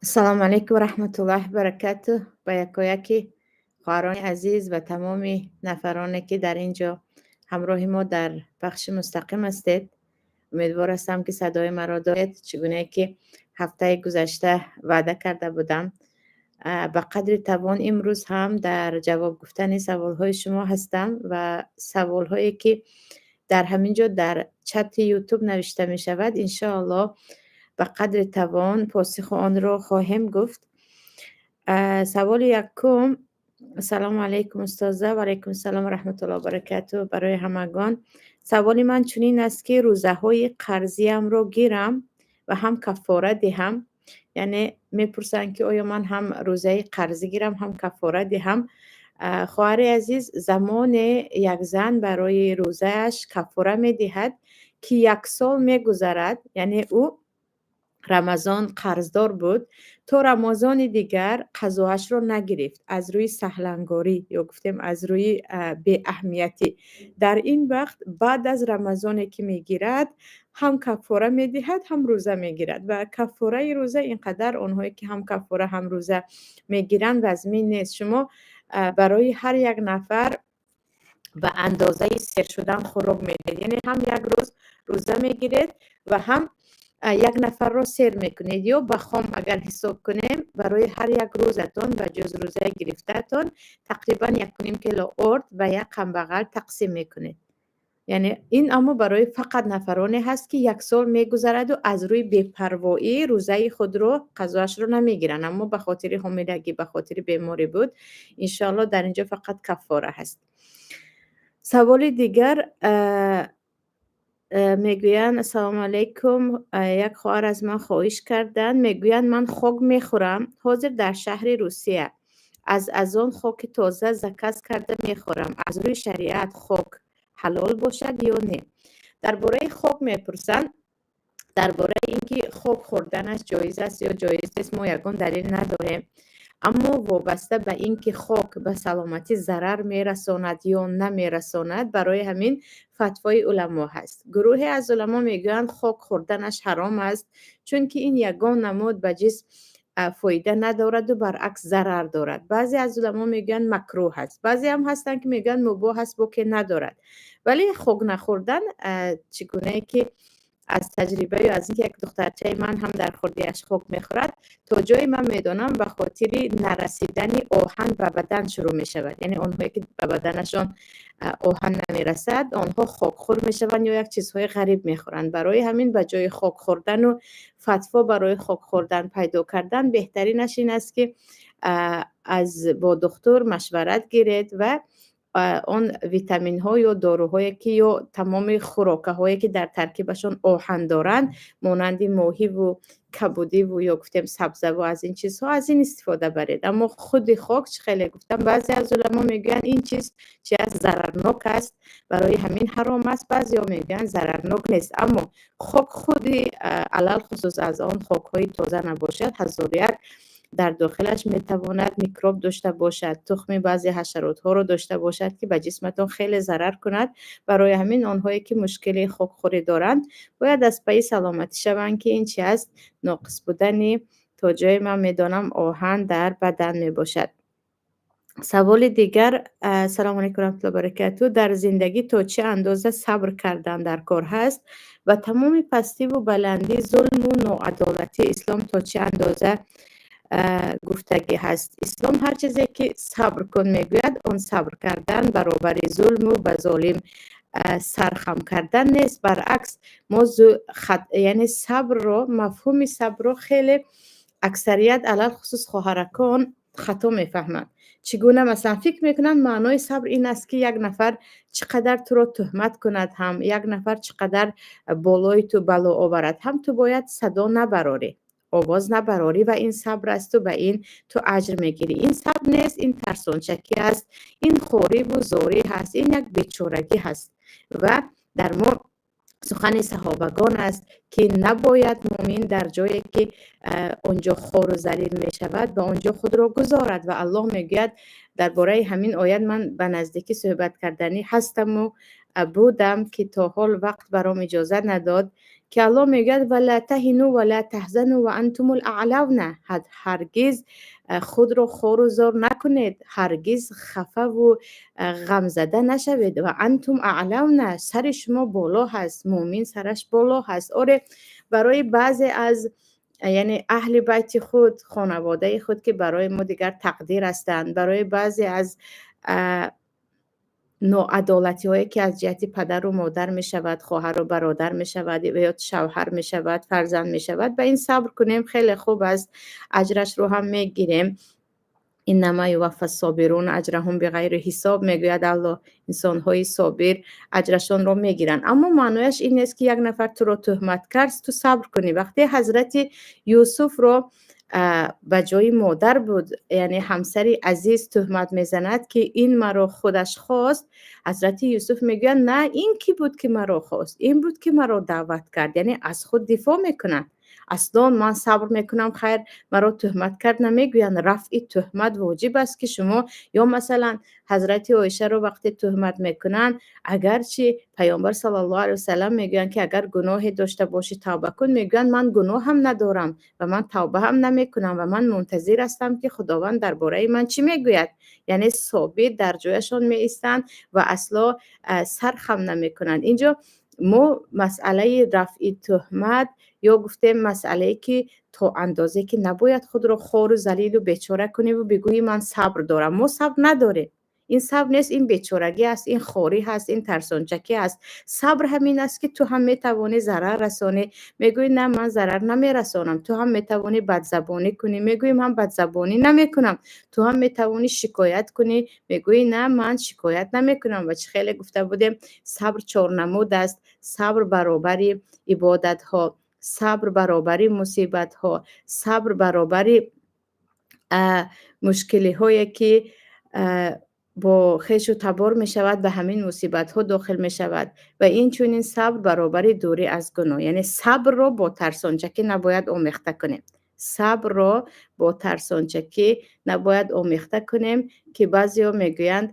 Ассалому алайкум ва раҳматуллоҳи ва баракатуҳ ба якояки хоҳарони азиз ва тамоми нафароне, ки дар ин ҷо ҳамроҳи мо дар пахши мустақим ҳастед. Умедвор ҳастам, ки садои маро доред. Чӣ гунае ки ҳафтаи гузашта ваъда карда будам, ба қадри тавон имрӯз ҳам дар ҷавоб гуфтани саволҳои шумо ҳастам ва саволҳое, ки дар ҳамин ҷо дар чати Ютуб навишта мешавад, иншоаллоҳ, ба қадри тавон посухи онро хоҳем гуфт. Саволи якум: Ассалому алайкум, устоза. Ва алайкум ассалом ва раҳматуллоҳи ва баракатуҳ барои ҳамагон. Саволи ман чунин аст, ки рӯзаҳои қарзиямро гирам ва ҳам каффора диҳам? Яъне мепурсанд, ки оё ман ҳам рӯзаи қарзӣ гирам, ҳам каффора диҳам? Хоҳари азиз, замоне як зан барои рӯзааш каффора медиҳад, ки як сол мегузарад, яъне ӯ Рамазон қарздор буд, то Рамазони дигар қазоашро нагирифт аз рӯи саҳлангорӣ ё гуфтем, аз рӯи беаҳамиятӣ. Дар ин вақт, баъд аз Рамазоне ки мегирад, ҳам каффора медиҳад, ҳам рӯза мегирад. Ва каффораи рӯза ин қадар онҳое ки ҳам каффора, ҳам рӯза мегиранд, вазмин нест. Шумо барои ҳар як нафар ба андозаи сер шудан хӯрок медиҳед, яъне ҳам як рӯз рӯза мегиред ва ҳам як нафарро сер мекунед. Ё ба хом агар ҳисоб кунем, барои ҳар як рӯзатон, ба ҷуз рӯзаи гирифтаатон, тақрибан 1,5 кило орд ба як камбағал тақсим мекунед. Яъне ин аммо барои фақат нафароне ҳаст, ки як сол мегузараду аз рӯи бепарвоӣ рӯзаи худро қазоашро намегиранд. Аммо ба хотири ҳомилагӣ, ба хотири беморӣ буд, иншоаллоҳ, дар ин ҷо фақат каффора ҳаст. Саволи дигар мегӯянд: Ассалому алайкум, як хоҳар аз ман хоҳиш карданд, мегӯянд: ман хок мехӯрам, ҳозир дар шаҳри Русия аз Озон хоки тоза заказ карда мехӯрам. Аз рӯи шариат хок ҳалол бошад ё не? Дар бораи хок мепурсанд. Дар бораи ин ки хок хӯрданаш ҷоиз аст ё ҷоиз нест, мо ягон далел надорем. Аммо вобаста ба ин ки хок ба саломатӣ зарар мерасонад ё намерасонад, барои ҳамин фатвои уламо ҳаст. Гурӯҳе аз уламо мегӯянд, хок хӯрданаш ҳаром аст, чунки ин ягон намуд ба ҷисм фоида надораду баръакс зарар дорад. Баъзе аз уламо мегӯянд, макрӯҳ аст, баъзеам ҳастанд, ки мегӯянд, мубоҳ аст, боке надорад. Вале хок нахӯрдан, чӣ гунае ки аз таҷрибаю аз ин ки як духтарчаи ман ҳам дар хурдиаш хок мехӯрад, то ҷое ман медонам, ба хотири нарасидани оҳан ба бадан шурӯъ мешавад. Яъне онҳое ки ба баданашон оҳан намерасад, онҳо хокхӯр мешаванд ё як чизҳои ғариб мехӯранд. Барои ҳамин, ба ҷои хок хӯрдану фатво барои хок хӯрдан пайдо кардан, беҳтаринаш ин аст, ки аз бо духтур машварат гиред ва он витаминҳо ё доруҳое ки ё тамоми хӯрокаҳое ки дар таркибашон оҳан доранд, монанди моҳиву кабудиву ё гуфтем, сабзаву аз ин чизҳо, аз ин истифода баред. Аммо худи хок, чӣ хеле гуфтам, баъзе аз уламо мегӯянд, ин чиз чи аст, зарарнок аст, барои ҳамин ҳаром аст. Баъзеҳо мегӯянд, зарарнок нест. Аммо хок худи, алалхусус аз он хокҳои тоза набошад, ҳазору як дар дохилаш метавонад микроб дошта бошад, тухми баъзе ҳашаротҳоро дошта бошад, ки ба ҷисматон хеле зарар кунад. Барои ҳамин онҳое ки мушкили хокхӯрӣ доранд, бояд аз пайи саломатӣ шаванд, ки ин чи аст, ноқис будани, то ҷое ман медонам, оҳан дар бадан мебошад. Саволи дигар: Ассалому алайкум раҳматуллоҳи баракатуҳ, дар зиндагӣ то чӣ андоза сабр кардан дар кор ҳаст ва тамоми пастиву баландӣ, зулму ноадолатӣ ислом то чӣ андоза гуфтагӣ ҳаст? Ислом ҳар чизе ки сабр кун мегӯяд, он сабр кардан баробари зулму ба золим сархам кардан нест. Баръакс, мо яъне сабрро, мафҳуми сабрро хеле аксарият, алалхусус хоҳаракон, хато мефаҳманд. Чӣ гуна? Масалан, фикр мекунанд, маънои сабр ин аст, ки як нафар чӣ қадар туро тӯҳмат кунад ҳам, як нафар чӣ қадар болои ту бало оварад ҳам, ту бояд садо набарорӣ, овоз набарорӣ ва ин сабр асту ба ин ту аҷр мегирӣ. Ин сабр нест, ин тарсончакӣ аст, ин хориву зорӣ ҳаст, ин як бечорагӣ ҳаст. Ва дар мо сухани саҳобагон аст, ки набояд мӯмин дар ҷое ки он ҷо хору залил мешавад, ба он ҷо худро гузорад. Ва Аллоҳ мегӯяд дар бораи ҳамин оят, ман ба наздикӣ суҳбат карданӣ ҳастаму будам, ки то ҳол вақт баром иҷозат надод, ки Ки Аллоҳ мегӯяд: ولا تهنوا ولا تحزنوا وأنتم الأعلون. Ҳаргиз худро хору зор накунед, ҳаргиз хафаву ғамзада нашавед. وأنتم الأعلون, сари шумо боло ҳаст, мӯмин сараш боло ҳаст. Оре, барои баъзе аз, яъне, аҳли байти худ, хонаводаи худ, ки барои мо дигар тақдир ҳастанд, барои баъзе аз ноадолатиҳое, ки аз ҷиҳати падару модар мешавад, хоҳару бародар мешавад ё шавҳар мешавад, фарзанд мешавад, ба ин сабр кунем, хеле хуб аст, аҷрашро ҳам мегирем. إنما يوفى الصابرون أجرهم بغير حساب, мегӯяд Аллоҳ, инсонҳои собир аҷрашонро мегиранд. Аммо маънояш ин нест, ки як нафар туро тӯҳмат кард, ту сабр кунӣ. Вақте ҳазрати Юсуфро ба ҷои модар буд, яъне ҳамсари азиз тӯҳмат мезанад, ки ин маро худаш хост, ҳазрати Юсуф мегӯяд: «На, ин кӣ буд, ки маро хост? Ин буд, ки маро даъват кард». Яъне аз худ дифоъ мекунад. Аслон ман сабр мекунам, хайр, маро тӯҳмат кард, намегӯянд. Рафъи тӯҳмат воҷиб аст, ки шумо ё масалан ҳазрати Оишаро вақте тӯҳмат мекунанд, агарчи Паёмбар саллаллоҳу алайҳи васалам мегӯянд, ки агар гуноҳе дошта бошӣ, тавба кун, мегӯянд: «Ман гуноҳам надорам ва ман тавба ҳам намекунам ва ман мунтазир ҳастам, ки Худованд дар бораи ман чӣ мегӯяд». Яъне собит дар ҷояшон меистанд ва асло сар хам намекунанд. Инҷо мо масъалаи рафъи тӯҳмат ё гуфтем, масъалае, ки то андозе, ки набояд худро хору залилу бечора куниву бигӯӣ: «Ман сабр дорам». Мо сабр надорем, ин сабр нест, ин бечорагӣ аст, ин хорӣ ҳаст, ин тарсончакӣ аст. Сабр ҳамин аст, ки ту ҳам метавонӣ зарар расонӣ, мегӯӣ: «На, ман зарар намерасонам». Ту ҳам метавонӣ бадзабонӣ кунӣ, мегӯӣ: «Ман бадзабонӣ намекунам». Ту ҳам метавонӣ шикоят кунӣ, мегӯӣ: «На, ман шикоят намекунам». Ва чӣ хеле гуфта будем, сабр чорнамуд аст: сабр баробари ибодатҳо, сабр баробари мусибатҳо, сабр баробари мушкилиҳое, ки бо хешу табор мешавад, ба ҳамин мусибатҳо дохил мешавад, ва инчунин сабр баробари дурӣ аз гуноҳ. Яъне сабрро бо тарсончакӣ набояд омехта кунем, сабрро бо тарсончакӣ набояд омехта кунем, ки баъзеҳо мегӯянд,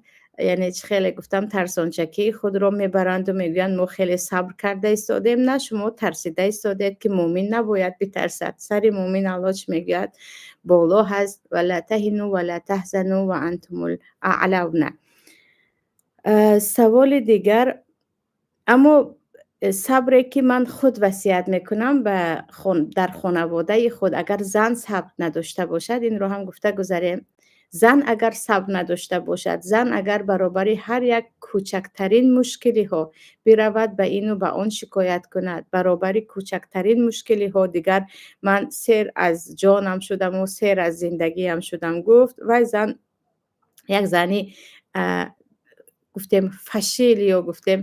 яъне чӣ хеле гуфтам, тарсончакии худро мебаранду мегӯянд: «Мо хеле сабр карда истодем». На, шумо тарсида истодед, ки мӯмин набояд битарсад. Сари мӯмин, Аллоҳ чӣ мегӯяд, боло ҳаст: ولا تهنوا ولا تحزنوا وأنتم الأعلون. Саволи дигар. Аммо сабре, ки ман худ васият мекунам дар хонаводаи худ, агар зан сабр надошта бошад, инро ҳам гуфта гузарем. Зан агар сабр надошта бошад, зан агар баробари ҳар як кӯчактарин мушкилиҳо биравад, ба ину ба он шикоят кунад, баробари кӯчактарин мушкилиҳо «Дигар ман сер аз ҷонам шудаму сер аз зиндагиам шудам» гуфт, вай зан як зани, гуфтем, фашил ё гуфтем,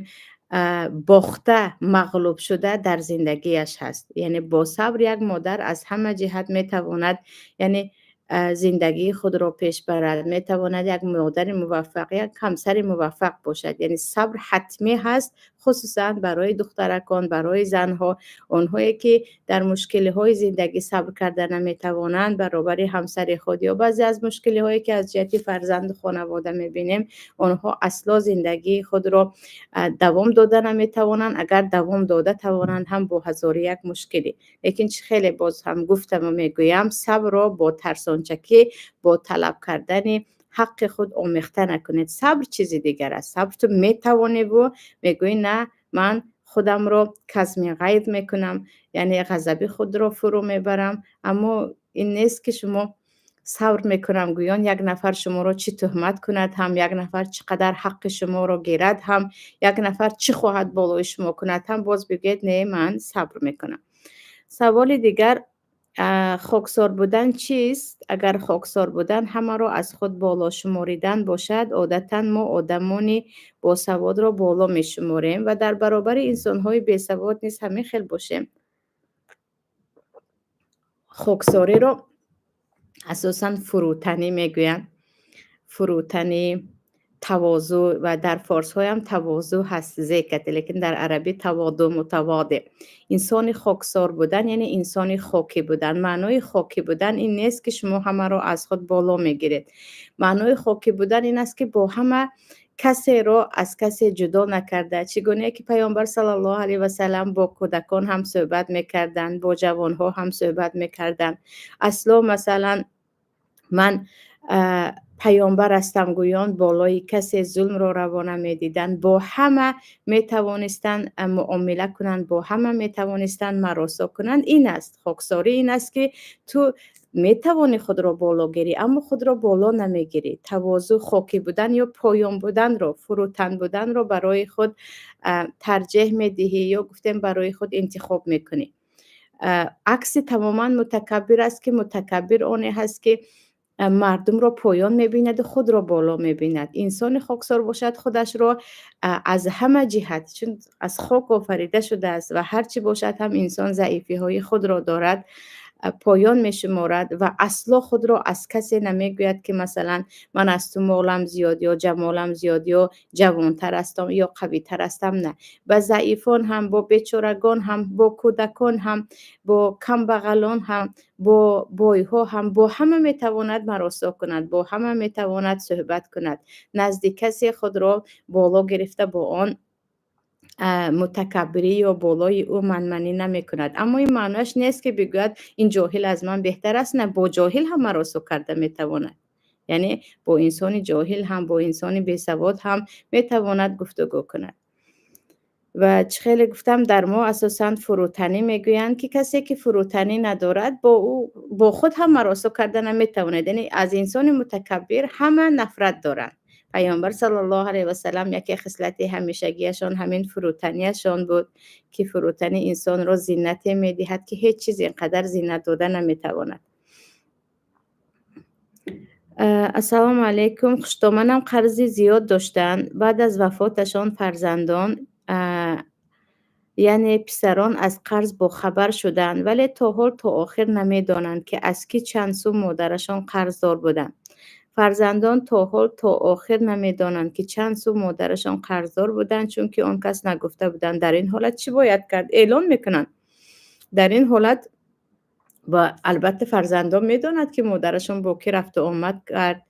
бохта, мағлуб шуда дар зиндагиаш ҳаст. Яъне бо сабр як модар аз ҳама ҷиҳат метавонад, яъне зиндагии худро пеш барад, метавонад як модари муваффақ, як ҳамсари муваффақ бошад. Яъне сабр ҳатмӣ ҳаст, хусусан барои духтаракон, барои занҳо. Онҳое, ки дар мушкилиҳои зиндагӣ сабр карда наметавонанд баробари ҳамсари худ ё баъзе аз мушкилиҳое, ки аз ҷиҳати фарзанду хонавода мебинем, онҳо асло зиндагии худро давом дода наметавонанд, агар давом дода тавонанд ҳам, бо ҳазору як мушкилӣ. Лекин чӣ хеле боз ҳам гуфтаму мегӯям, сабрро бо тарсончакӣ, бо талаб кардани ҳаққи худ омехта накунед. Сабр чизи дигар аст. Сабр ту метавониву мегӯӣ: «На, ман худамро казми ғайз мекунам», яъне ғазаби худро фурӯ мебарам. Аммо ин нест, ки шумо сабр мекунам гӯён як нафар шуморо чӣ тӯҳмат кунад ҳам, як нафар чӣ қадар ҳаққи шуморо гирад ҳам, як нафар чӣ хоҳад болои шумо кунад ҳам, боз бигӯед: «Не, ман сабр мекунам». Саволи дигар: хоксор будан чист? Агар хоксор будан ҳамаро аз худ боло шуморидан бошад, одатан мо одамони босаводро боло мешуморем ва дар баробари инсонҳои бесавод низ ҳамин хел бошем. Хоксориро асосан фурӯтанӣ мегӯянд, фурӯтанӣ, тавозӯ, ва дар форсҳоям тавозӯ ҳаст зекате, лекин дар арабӣ تواضع, متواضع. Инсони хоксор будан, яъне инсони хокӣ будан. Маънои хокӣ будан ин нест, ки шумо ҳамаро аз худ боло мегиред. Маънои хокӣ будан ин аст, ки бо ҳама Касеро аз касе ҷудо накарда, чӣ гуна ки Паёмбар саллаллоҳу алайҳи васаллам бо кӯдакон ҳам суҳбат мекарданд, бо ҷавонҳо ҳам суҳбат мекарданд. Асло, масалан, ман паёмбар ҳастам гӯён болои касе зулмро раво намедиданд. Бо ҳама метавонистанд муомила кунанд, бо ҳама метавонистанд маросо кунанд. Ин аст хоксорӣ, ин аст, ки ту метавонӣ худро боло гирӣ, аммо худро боло намегирӣ. Тавозӯъ, хокӣ будан ё поён буданро, фурӯтан буданро барои худ тарҷеҳ медиҳӣ ё гуфтем, барои худ интихоб мекунӣ. Акси тамоман мутакаббир аст, ки мутакаббир оне ҳаст, ки мардумро поён мебинаду худро боло мебинад. Инсони хоксор бошад, худашро аз ҳама ҷиҳат, чун аз хок офарида шудааст ва ҳар чӣ бошад ҳам инсон заифиҳои худро дорад, поён мешуморад ва асло худро аз касе намегӯяд, ки масалан, ман аз ту молам зиёд ё ҷамолам зиёд ё ҷавонтар ҳастам ё қавитар ҳастам. На, ба заифон ҳам, бо бечорагон ҳам, бо кӯдакон ҳам, бо камбағалон ҳам, бо бойҳо ҳам, бо ҳама метавонад маросо кунад, бо ҳама метавонад суҳбат кунад. Назди касе худро боло гирифта, бо он мутакаббирӣ ё болои ӯ манманӣ намекунад. Аммо ин маънояш нест, ки бигӯяд, ин ҷоҳил аз ман беҳтар аст. На, бо ҷоҳил ҳам маросо карда метавонад, яъне бо инсони ҷоҳил ҳам, бо инсони бесавод ҳам метавонад гуфтугӯ кунад. Ва чӣ хеле гуфтам, дар мо асосан фурӯтанӣ мегӯянд, ки касе ки фурӯтанӣ надорад, бо ӯ, бо худ ҳам маросо карда наметавонад, яъне аз инсони мутакаббир ҳама нафрат доранд. Паёмбар саллаллоҳу алайҳи васаллам яке хислати ҳамешагиашон ҳамин фурӯтаниашон буд, ки фурӯтанӣ инсонро зинате медиҳад, ки ҳеҷ чиз ин қадар зинат дода наметавонад. Ассалому алайкум. Хуштоманам қарзи зиёд доштанд. Баъд аз вафоташон фарзандон, яъне писарон, аз қарз бохабар шуданд, вале то ҳол, то охир намедонанд, ки аз кӣ чанд сум модарашон қарздор буданд. Фарзандон то ҳол, то охир намедонанд, ки чанд сум модарашон қарздор буданд, чунки он кас нагуфта буданд. Дар ин ҳолат чӣ бояд кард? Эълон мекунанд дар ин ҳолат ва албатта фарзандон медонанд, ки модарашон бо кӣ рафту омад кард,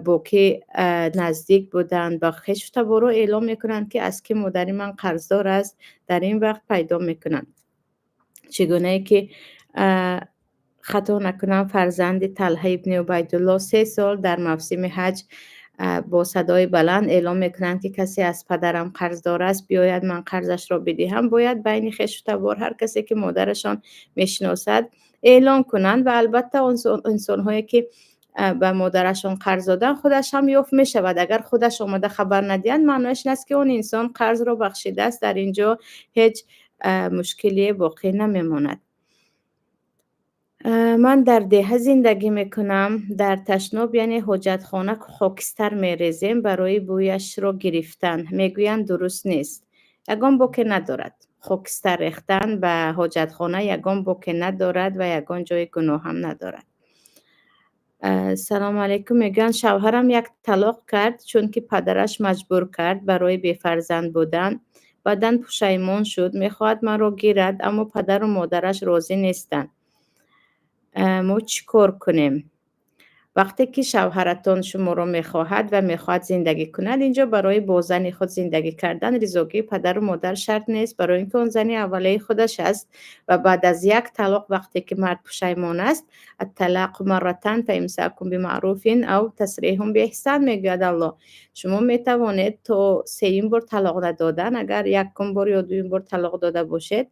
бо кӣ наздик буданд. Ба хешу таборо эълон мекунанд, ки аз кӣ модари ман қарздор аст. Дар ин вақт пайдо мекунанд. Чӣ гунае ки, хато накунам, фарзанди Талҳа ибни Убайдулло 3 сол дар мавсими ҳаҷ бо садои баланд эълон мекунанд, ки касе аз падарам қарздор аст, биёяд, ман қарзашро бидиҳам. Бояд байни хешу табор ҳар касе ки модарашон мешиносад, эълон кунанд ва албатта инсонҳое ки ба модарашон қарз доданд, худаш ҳам ёфт мешавад. Агар худаш омада хабар надиҳанд, маънояш ин аст, ки он инсон қарзро бахшидааст. Дар ин ҷо ҳеҷ мушкилие боқӣ намемонад. Ман дар деҳа зиндагӣ мекунам. Дар ташноб, яъне ҳоҷатхона, хокистар мерезем барои бӯяшро гирифтан. Мегӯянд, дуруст нест. Ягон боке надорад. Хокистар рехтан ба ҳоҷатхона ягон боке надорад ва ягон ҷои гуноҳам надорад. Салому алайкум. Мегӯянд, шавҳарам як талоқ кард, чунки падараш маҷбур кард барои бефарзанд будан. Баъдан пушаймон шуд, мехоҳад маро гирад, аммо падару модараш розӣ нестанд. Мо чӣ кор кунем? Вақте ки шавҳаратон шуморо мехоҳад ва мехоҳад зиндагӣ кунад, инҷо барои бо зани худ зиндагӣ кардан ризогии падару модар шарт нест, барои ин ки он зани аввалаи худаш аст. Ва баъд аз як талоқ, вақте ки мард пушаймон аст, الطلاق مرتان فإمساك بمعروف أو تسريح بإحسان, мегӯяд Аллоҳ. Шумо метавонед то сеюм бор талоқ надодан, агар якум бор ё дуюм бор талоқ дода бошед,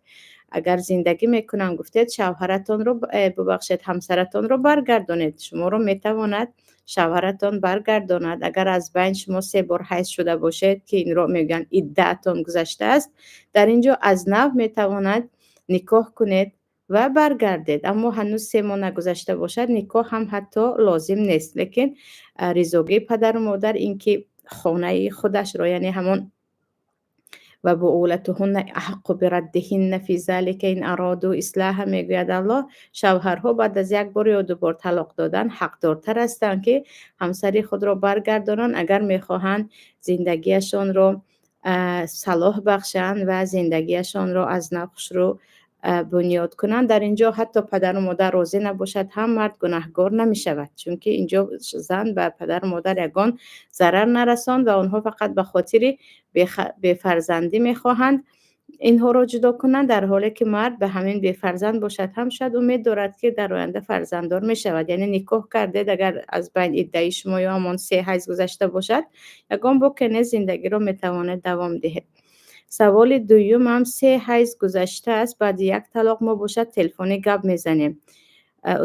агар зиндагӣ мекунам гуфтед, шавҳаратонро, бубахшед, ҳамсаратонро баргардонед. Шуморо метавонад шавҳаратон баргардонад. Агар аз байн шумо се бор ҳайз шуда бошед, ки инро мегӯянд, иддаатон гузаштааст, дар ин ҷо аз нав метавонад никоҳ кунед ва баргардед. Аммо ҳанӯз 3 моҳ нагузашта бошад, никоҳ ҳам ҳатто лозим нест. Лекин ризогии падару модар ин ки хонаи худашро, яъне ҳамон وبعولتهن أحق بردهن في ذلك إن أرادوا إصلاحا, мегӯяд Аллоҳ. Шавҳарҳо баъд аз як бор ё ду бор талоқ додан ҳақдортар ҳастанд, ки ҳамсари худро баргардонанд, агар мехоҳанд зиндагиашонро салоҳ бахшанд ва зиндагиашонро аз нав хушрӯ. бунёд кунанд. Дар ин ҷо ҳатто падару модар розӣ набошад ҳам, мард гунаҳгор намешавад, чунки ин ҷо зан ба падару модар ягон зарар нарасонд ва онҳо фақат ба хотири бефарзандӣ мехоҳанд инҳоро ҷудо кунанд, дар ҳоле ки мард ба ҳамин бефарзанд бошад ҳам, шояд умед дорад, ки дар оянда фарзанддор мешавад. Яъне никоҳ кардед, агар аз байн иддаи шумо ё ҳамон се ҳайз гузашта бошад, ягон боке нест, зиндагиро метавонед давом диҳед. Саволи дуюмам: се ҳайз гузаштааст баъди як талоқ, мо бошад телефонӣ гап мезанем.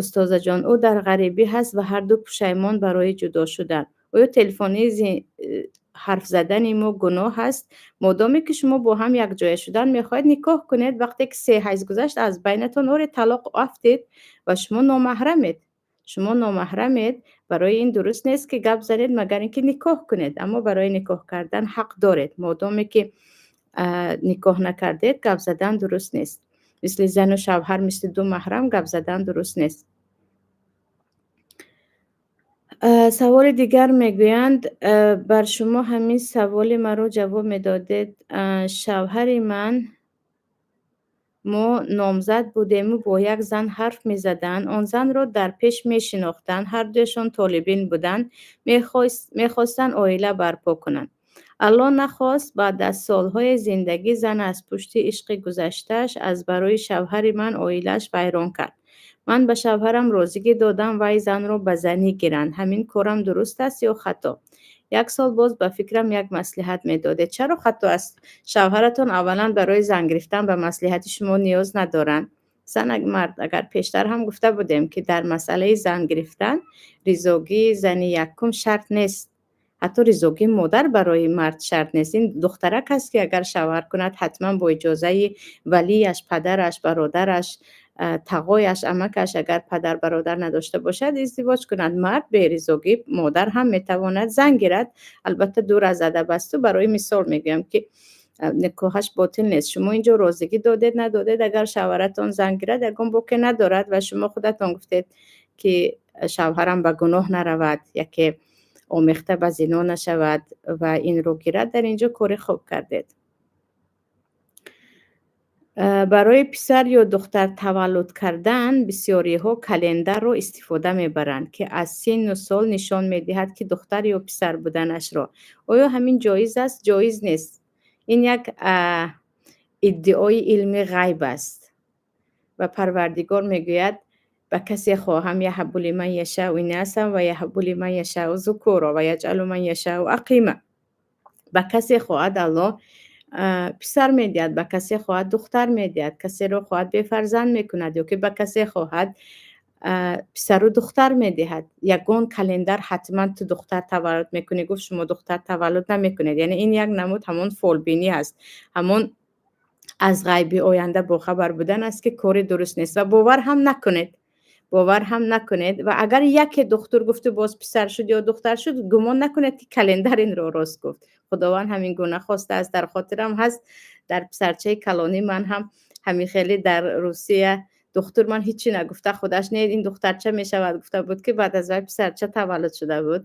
Устозаҷон, ӯ дар ғарибӣ ҳаст ва ҳарду пушаймон барои ҷудо шудан. Оё телефонӣ ҳарф задани мо гуноҳ аст? Модоме ки шумо бо ҳам якҷоя шудан мехоҳед, никоҳ кунед. Вақте ки се ҳайз гузашт аз байнатон, оре, талоқ афтид ва шумо номаҳрамед. Шумо номаҳрамед, барои ин дуруст нест, ки гап занед, магар ин ки никоҳ кунед. Аммо барои никоҳ кардан ҳақ доред. Модоме ки никоҳ накардед, гап задан дуруст нест. Мисли зану шавҳар, мисли ду маҳрам гап задан дуруст нест. Саволи дигар мегӯянд: бар шумо ҳамин саволи маро ҷавоб медодед. Шавҳари ман, мо номзад будему, бо як зан ҳарф мезаданд. Он занро дар пеш мешинохтанд, ҳардуяшон толибин буданд, мехостанд оила барпо кунанд. Аллоҳ нахост, баъд аз солҳои зиндагӣ зан аз пушти ишқи гузаштааш аз барои шавҳари ман оилааш вайрон кард. Ман ба шавҳарам розигӣ додам, вай занро ба занӣ гиранд. Ҳамин корам дуруст аст ё хато? Як сол боз ба фикрам, як маслиҳат медодед. Чаро хато аст? Шавҳаратон аввалан барои зан гирифтан ба маслиҳати шумо ниёз надоранд. Зан, мард, агар пештар ҳам гуфта будем, ки дар масъалаи зан гирифтан ризогии зани якум шарт нест. Ҳатто ризогии модар барои мард шарт нест. Ин духтарак аст, ки агар шавҳар кунад, ҳатман бо иҷозаи валияш, падараш, бародараш, тағояш, амакаш, агар падар, бародар надошта бошад, издивоҷ кунад. Мард бе ризогии модар ҳам метавонад зан гирад. Албатта, дур аз адаб асту, барои мисол мегӯям, ки никоҳаш ботил нест. Шумо инҷо розигӣ додед, надодед, агар шавҳаратон зан гирад, ягон боке надорад. Ва шумо худатон гуфтед, ки шавҳарам ба гуноҳ наравад, яке омехта ба зино нашавад ва инро гирад, дар ин ҷо кори хуб кардед. Барои писар ё духтар таваллуд кардан бисёриҳо календарро истифода мебаранд, ки аз синну сол нишон медиҳад, ки духтар ё писар буданашро. Оё ҳамин ҷоиз аст? Ҷоиз нест. Ин як иддаои илми ғайб аст ва Парвардигор мегӯяд: ба касе хоҳам يهب لمن يشاء إناثا ويهب لمن يشاء الذكور ويجعل من يشاء عقيما. Ба касе хоҳад, Аллоҳ писар медиҳад, ба касе хоҳад, духтар медиҳад, касеро хоҳад, бефарзанд мекунад ё ки ба касе хоҳад, писару духтар медиҳад. Ягон календар ҳатман ту духтар таваллуд мекунӣ гуфт, шумо духтар таваллуд намекунед. Яъне ин як намуд ҳамон фолбинӣ аст, ҳамон аз ғайби оянда бохабар будан аст, ки кори дуруст нест. Ва бовар ҳам накунед, бовар ҳам накунед. Ва агар яке духтур гуфту боз писар шуд ё духтар шуд, гумон накунед, ки календар инро рост гуфт. Худованд ҳамин гуна хостааст. Дар хотирам ҳаст, дар писарчаи калонӣ ман ҳам ҳамин хеле дар Русия духтур ман ҳичи нагуфта, худаш не, ин духтарча мешавад гуфта буд, ки баъд аз вай писарча таваллуд шуда буд.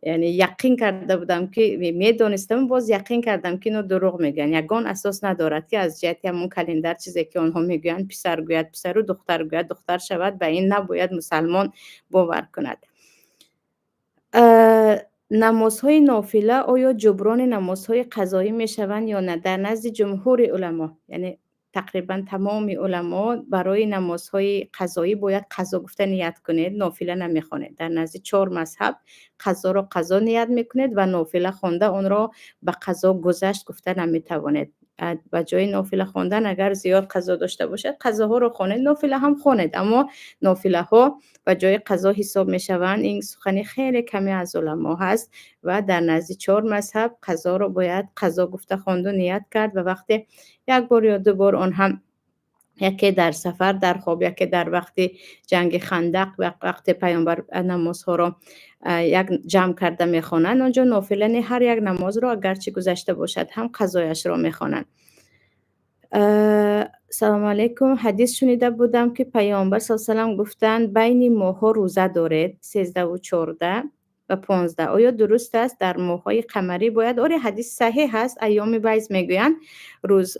Яъне яқин карда будам, ки медонистам, боз яқин кардам, ки ино дурӯғ мегӯянд. Ягон асос надорад, ки аз ҷиҳати ҳамон календар, чизе ки онҳо мегӯянд, писар гӯяд писару духтар гӯяд духтар шавад. Ба ин набояд мусалмон бовар кунад. Намозҳои нофила оё ҷуброни намозҳои қазоӣ мешаванд ё на? Дар назди ҷумҳури уламо, яъне тақрибан тамоми уламо, барои намозҳои қазоӣ бояд қазо гуфта ният кунед, нофила намехонед. Дар назди чор мазҳаб қазоро қазо ният мекунед ва нофила хонда онро ба қазо гузашт гуфта наметавонед. Ба ҷои нофила хондан, агар зиёд қазо дошта бошад, қазоҳоро хонед, нофила ҳам хонед, аммо нофилаҳо ба ҷои қазо ҳисоб мешаванд. Ин сухани хеле каме аз уламо ҳаст ва дар назди чор мазҳаб қазоро бояд қазо гуфта хонду ният кард. Ва вақте як бор ё ду бор, он ҳам яке дар сафар, дар хоб, яке дар вақти ҷанги Хандақ, вақте Паёмбар намозҳоро як ҷамъ карда мехонанд, он ҷо нофила не, ҳар як намозро, агарчи гузашта бошад ҳам, қазояшро мехонанд. Салому алайкум. Ҳадис шунида будам, ки Паёмбар са салам гуфтанд: байни моҳҳо рӯза доред, 13-у 14 ва 15. Оё дуруст аст, дар моҳҳои қамарӣ бояд? Оре, ҳадис саҳеҳ аст. Айёми байз мегӯянд, рӯз.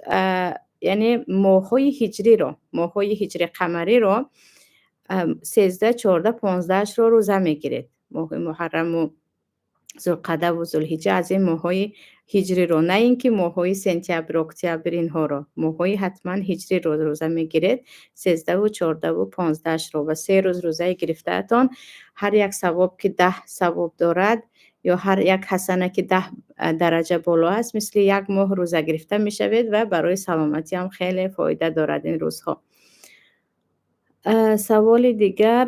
Яъне моҳҳои ҳиҷриро, моҳҳои ҳиҷри қамариро 13, 14, 15-ашро рӯза мегиред. Моҳи муҳарраму зулқадаву зулҳиҷа, аз ин моҳҳои ҳиҷриро, на ин ки моҳҳои сентябр, октябр, инҳоро, моҳҳои ҳатман ҳиҷриро рӯза мегиред, 13-ву 14-ву 15-ашро. Ва 3 рӯз рӯзаи гирифтаатон ҳар як савоб ки 10 савоб дорад ё ҳар як ҳасана ки 10 дараҷа боло аст, мисли як моҳ рӯза гирифта мешавед ва барои саломатиам хеле фоида дорад ин рӯзҳо. Саволи дигар.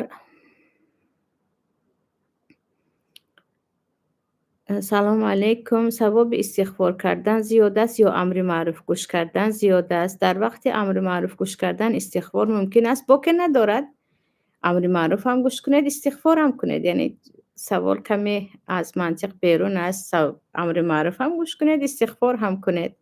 Салому алайкум. Савоби истиғфор кардан зиёд аст ё амри маъруф гӯш кардан зиёд аст? Дар вақти амри маъруф гӯш кардан истиғфор мумкин аст? Боке надорад. Амри маъруф ҳам гӯш кунед, истиғфор ҳам кунед. Яъне савол каме аз мантиқ берун аст. Амри маъруф ҳам гӯш кунед, истиғфор ҳам кунед.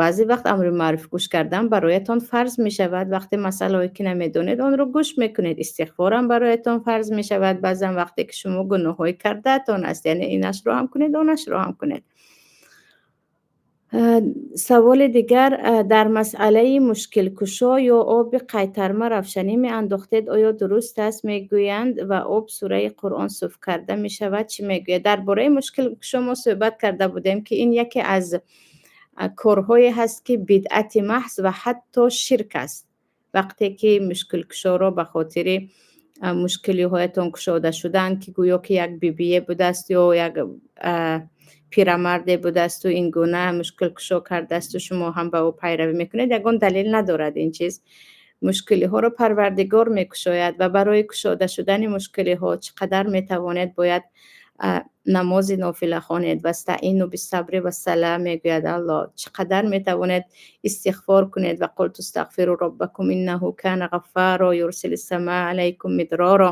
Баъзе вақт амри маъруф гӯш кардан бароятон фарз мешавад. Вақте масъалаҳое ки намедонед, онро гӯш мекунед. Истиғфорам бароятон фарз мешавад. Баъзан вақте ки шумо гуноҳҳои кардаатон аст, яъне инашро ҳам кунед, онашро ҳам кунед. Саволи дигар: дар масъалаи мушкилкушо ё оби қайтарма равшанӣ меандохтед, оё дуруст аст? Мегӯянд, ва об сураи Қуръон суф карда мешавад. Чӣ мегӯяд? Дар бораи мушкилкушо мо суҳбат карда будем, ки ин яке аз корҳое ҳаст, ки бидъати маҳз ва ҳатто ширк аст. Вақте ки мушкилкушоро ба хотири мушкилиҳоятон кушода шудан, ки гӯё ки як бибие будааст ё як пирамарде будаасту ин гуна мушкилкушо кардаасту шумо ҳам ба ӯ пайравӣ мекунед, ягон далел надорад ин чиз. Мушкилиҳоро Парвардигор мекушояд ва барои кушода шудани мушкилиҳо чӣ қадар метавонед, бояд намози нофила хонед. Вастаину биссабри вассала, мегӯяд Аллоҳ. Чӣ қадар метавонед, истиғфор кунед. Ва қулту стағфиру роббакум иннаҳу кана ғаффаро юрсили самаа алайкум мидроро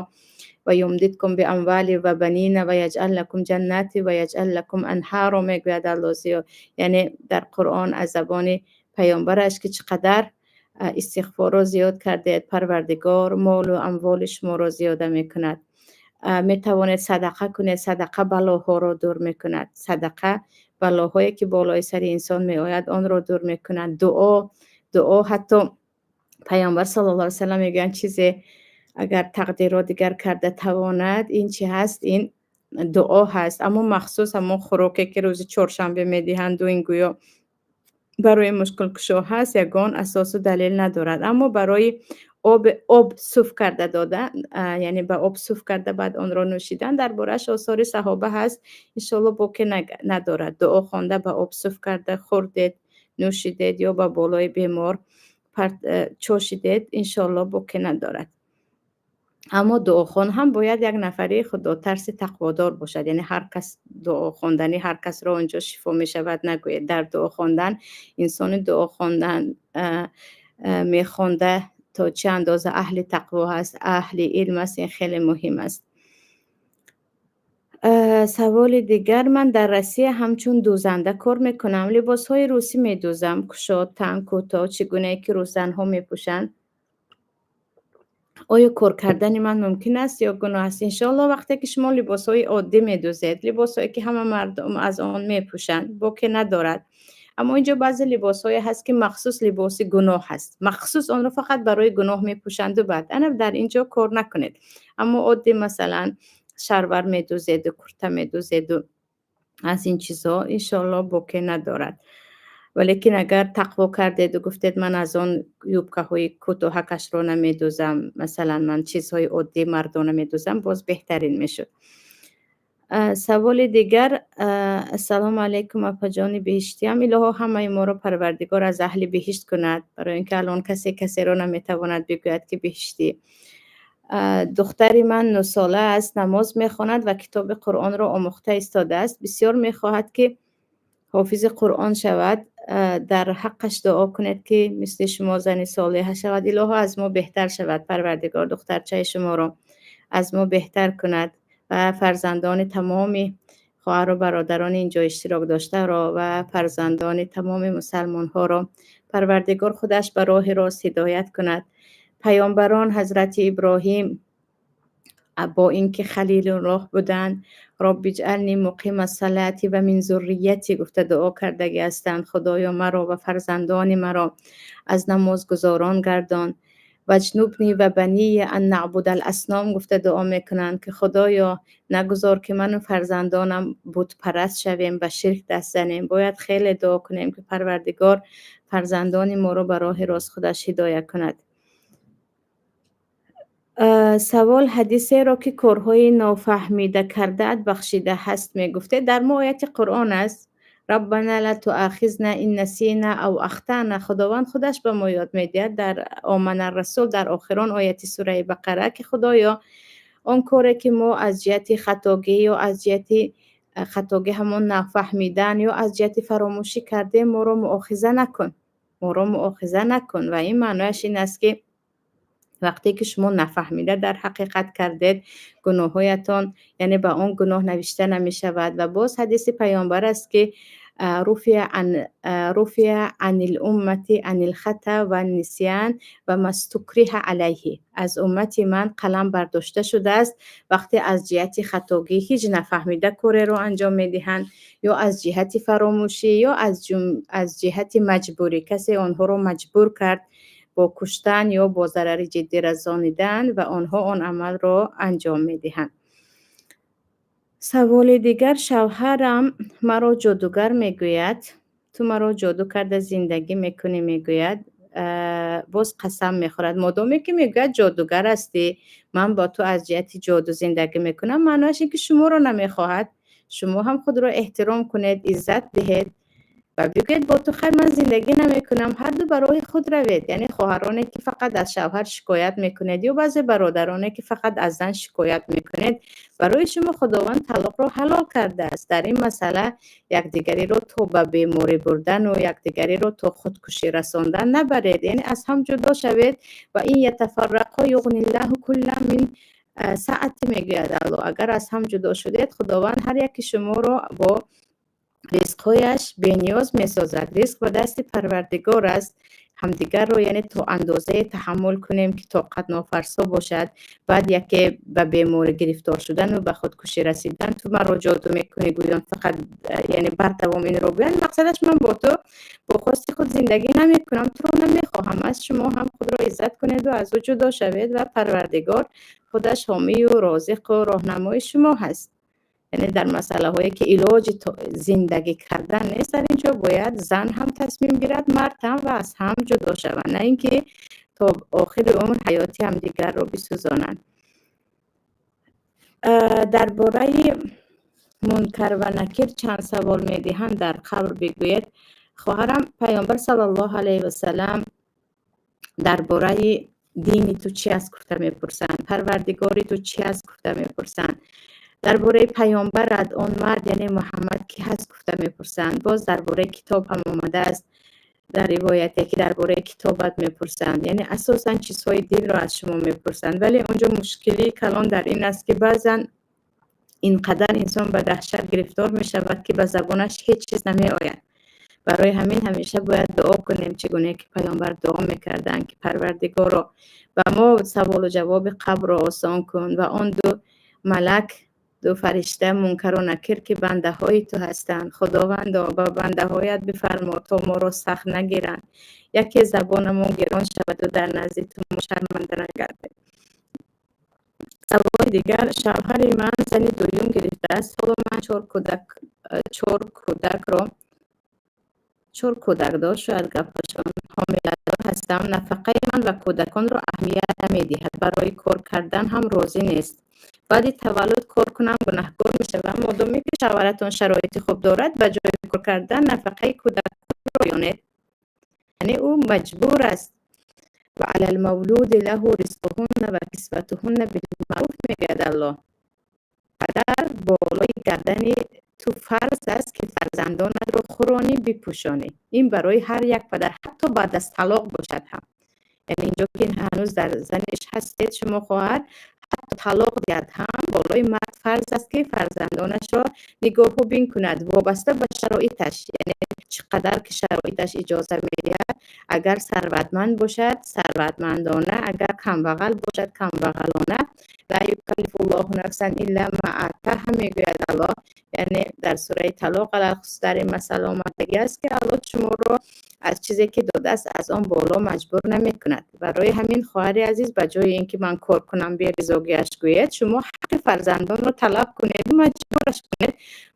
ва юмдидкум биамвали ва банина ва яҷъал лакум ҷаннати ва яҷъал лакум анҳаро, мегӯяд Аллоҳ зиёд, яъне дар Қуръон аз забони паёмбараш, ки чӣ қадар истиғфорро зиёд кардед, Парвардигор молу амволи шуморо зиёда мекунад. Метавонед садақа кунед. Садақа балоҳоро дур мекунад. Садақа балоҳое ки болои сари инсон меояд, онро дур мекунад. Дуо, дуо, ҳатто Паёмбар саллаллоҳу алайҳи васаллам мегӯянд, чизе агар тақдирро дигар карда тавонад, ин чӣ ҳаст? Ин дуо ҳаст. Аммо махсус ҳамон хӯроке ки рӯзи чоршанбе медиҳанду ин гӯё барои мушкилкушо ҳаст, ягон асосу далел надорад. Аммо барои об суф карда дода, яъне ба об суф карда, баъд онро нӯшидан, дар борааш осори саҳоба ҳаст, иншоалло боке надорад. Дуо хонда, ба об суф карда хӯрдед, нӯшидед ё ба болои бемор чошидед, иншоалло боке надорад. Аммо дуохон ҳам бояд як нафари худотарси тақводор бошад. Яъне ҳар кас дуо хонданӣ, ҳар касро онҷо шифо мешавад нагӯед. Дар дуо хондан инсони дуо хондан мехонда то чӣ андоза аҳли тақво ҳаст, аҳли илм аст, ин хеле муҳим аст. Саволи дигар: ман дар Россия ҳамчун дӯзанда кор мекунам. Либосҳои русӣ медӯзам: кушод, танг, кӯтоҳ, чӣ гунае ки русзанҳо мепӯшанд. Оё кор кардани ман мумкин аст ё гуноҳ аст? Иншоалло, вақте ки шумо либосҳои оддӣ медӯзед, либосҳое ки ҳама мардум аз он мепӯшанд, боке надорад. Аммо инҷо баъзе либосҳое ҳаст, ки махсус либоси гуноҳ ҳаст, махсус онро фақат барои гуноҳ мепӯшанду баъд ана дар ин ҷо кор накунед. Аммо оддӣ, масалан, шарвар медӯзеду курта медӯзеду аз ин чизҳо, иншоалло боке надорад. Валекин агар тақво кардеду гуфтед, ман аз он юбкаҳои кӯтоҳакашро намедӯзам, масалан, ман чизҳои оддии мардона медӯзам, боз беҳтарин мешуд. Саволи дигар: ассалому алайкум, апаҷони беҳиштиям. Илоҳо, ҳамаи моро Парвардигор аз аҳли беҳишт кунад, барои ин ки алон касе касеро наметавонад бигӯяд, ки беҳиштӣ. Духтари ман 9-сола аст, намоз мехонад ва китоби Қуръонро омӯхта истодааст. Бисёр мехоҳад, ки ҳофизи Қуръон шавад. Дар ҳаққаш дуо кунед, ки мисли шумо зани солиҳа шавад. Илоҳо, аз мо беҳтар шавад. Парвардигор духтарчаи шуморо аз мо беҳтар кунад ва фарзандони тамоми хоҳару бародарони инҷо иштирок доштаро ва фарзандони тамоми мусалмонҳоро Парвардигор худаш ба роҳи рост ҳидоят кунад. Паёмбарон, ҳазрати Иброҳим. Бо ин ки Халилуллоҳ буданд, رب اجعلني مقيم الصلاة ومن ذريتي гуфта дуо кардагӣ ҳастанд: Худоё, маро ва фарзандони маро аз намозгузорон гардон. واجنبني وبني أن نعبد الأصنام гуфта дуо мекунанд, ки Худоё, нагузор, ки ману фарзандонам бутпараст шавем, ба ширк даст занем. Бояд хеле дуо кунем, ки Парвардигор фарзандони моро ба роҳи рост худаш ҳидоя кунад. Савол: ҳадисеро, ки корҳои нофаҳмида кардаат бахшида ҳаст, мегуфтед. Дар мо ояти Қуръон аст: ربنا لا تؤاخذنا إن نسينا أو أخطأنا. Худованд худаш ба мо ёд медиҳад дар Омана Расул, дар охирон ояти сураи Бақара, ки Худоё, он коре, ки мо аз ҷиҳати хатогӣ ё аз ҷиҳати хатогӣ, ҳамон нафаҳмидан, ё аз ҷиҳати фаромӯшӣ кардем, моро муохиза накун, моро муохиза накун. Ва ин маънояш ин аст, ки вақте ки шумо нафаҳмида дар ҳақиқат кардед, гуноҳҳоятон, яъне ба он гуноҳ навишта намешавад. Ва боз ҳадиси паёмбар аст, ки رفع عن أمتي الخطأ والنسيان وما استكرهوا عليه. Аз уммати ман қалам бардошта шудааст, вақте аз ҷиҳати хатогӣ ҳеҷ нафаҳмида кореро анҷом медиҳанд, ё аз ҷиҳати фаромӯшӣ, ё аз ҷиҳати маҷбурӣ, касе онҳоро маҷбур кард бо куштан ё бо зарари ҷиддӣ расонидан ва онҳо он амалро анҷом медиҳанд. Саволи дигар: шавҳарам маро ҷодугар мегӯяд, ту маро ҷоду карда зиндагӣ мекунӣ, мегӯяд, боз қасам мехӯрад. Модоме ки мегӯяд, ҷодугар ҳастӣ, ман бо ту аз ҷиҳати ҷоду зиндагӣ мекунам, маънояш ин ки шуморо намехоҳад. Шумо ҳам худро эҳтиром кунед, иззат диҳед ва бигӯед: бо ту хайр, ман зиндагӣ намекунам, ҳарду ба роҳи худ равед. Яъне хоҳароне, ки фақат аз шавҳар шикоят мекунед, ё баъзе бародароне, ки фақат аз зан шикоят мекунед, барои шумо Худованд талоқро ҳалол кардааст. Дар ин масъала якдигариро то ба беморӣ бурдану якдигариро то худкушӣ расондан набаред, яъне аз ҳам ҷудо шавед. وإن يتفرقا يغن الله كلا من سعته мегӯяд Аллоҳ. Агар аз ҳам ҷудо шудед, Худованд ҳар яки шуморо бо ризқҳояш бениёз месозад. Ризқ ба дасти Парвардигор аст. Ҳамдигарро, яъне, то андозае таҳаммул кунем, ки тоқат нофарсо бошад. Баъд яке ба беморӣ гирифтор шудану ба худкушӣ расидан, ту маро ҷоду мекунӣ гӯён, фақат, яъне бардавом инро гӯянд, мақсадаш ман бо ту бо хости худ зиндагӣ намекунам, туро намехоҳам аст. Шумо ҳам худро иззат кунеду аз ӯ ҷудо шавед ва Парвардигор худаш ҳомию розиқу роҳнамои шумо ҳаст. Яъне дар масъалаҳое, ки илоҷи зиндагӣ кардан нест, дар ин ҷо бояд зан ҳам тасмим гирад, мард ҳам, ва аз ҳам ҷудо шаванд, на ин ки то охири умр ҳаёти ҳамдигарро бисӯзонанд. Дар бораи Мункар ва Накир чанд савол медиҳанд дар қабр, бигӯед. Хоҳарам, Паёмбар саллаллоҳу алайҳи васалам дар бораи дини ту чи аст гуфта мепурсанд, Парвардигори ту чи аст гуфта мепурсанд, дар бораи паёмбарат, он мард, яъне Муҳаммад, кӣ ҳаст гуфта мепурсанд. Боз дар бораи китоб ҳам омадааст дар ривояте, ки дар бораи китобат мепурсанд. Яъне асосан чизҳои динро аз шумо мепурсанд. Вале он ҷо мушкилии калон дар ин аст, ки баъзан ин қадар инсон ба даҳшат гирифтор мешавад, ки ба забонаш ҳеҷ чиз намеояд. Барои ҳамин ҳамеша бояд дуо кунем, чӣ гуна ки паёмбар дуо мекарданд, ки Парвардигоро, ба мо саволу ҷавоби қабрро осон кун ва он ду малак, ду фаришта, Мункару Накир, ки бандаҳои ту ҳастанд, Худовандо, ба бандаҳоят бифармо, то моро сахт нагиранд, яке забонамон гирон шаваду дар назди ту мо шарманда нагардем. Саволи дигар: шавҳари ман зани дуюм гирифтааст. Ҳоло ман чор кӯдакро, чор кӯдак дошт, шояд гапашон, ҳомиладор ҳастам. Нафақаи ман ва кӯдаконро аҳамият намедиҳад, барои кор кардан ҳам розӣ нест. Баъди таваллуд кор кунам, гунаҳкор мешавам? Модоме ки шавҳаратон шароити хуб дорад, ба ҷои кор кардан нафақаи кӯдаконро ёнед. Яъне ӯ маҷбур аст. وعلى المولود له رزقهن وكسوتهن بالمعروف мегӯяд Аллоҳ. Падар, болои гардани ту фарз аст, ки фарзандонатро хӯронӣ, бипӯшонӣ. Ин барои ҳар як падар, ҳатто баъд аз талоқ бошад ҳам. Яъне инҷо ки ҳанӯз дар заниш ҳастед шумо, хоҳар, ҳатто талоқ диҳад ҳам, болои мард фарз аст, ки фарзандонашро нигоҳубин кунад, вобаста ба шароиташ, яъне чӣ қадар ки шароиташ иҷоза медиҳад. Агар сарватманд бошад, сарватмандона, агар камбағал бошад, камбағалона. Ла юкаллифуллоҳу нафсан илла ма атаҳа, мегӯяд Аллоҳ. Яъне дар сураи Талоқ алалхусус дар ин масъала омадагӣ аст, ки Аллоҳ шуморо аз чизе ки додааст, аз он боло маҷбур намекунад. Барои ҳамин, хоҳари азиз, ба ҷои ин ки ман кор кунам, беризогиаш гӯед, шумо ҳаққи фарзандонро талаб кунед, маҷбураш кунед.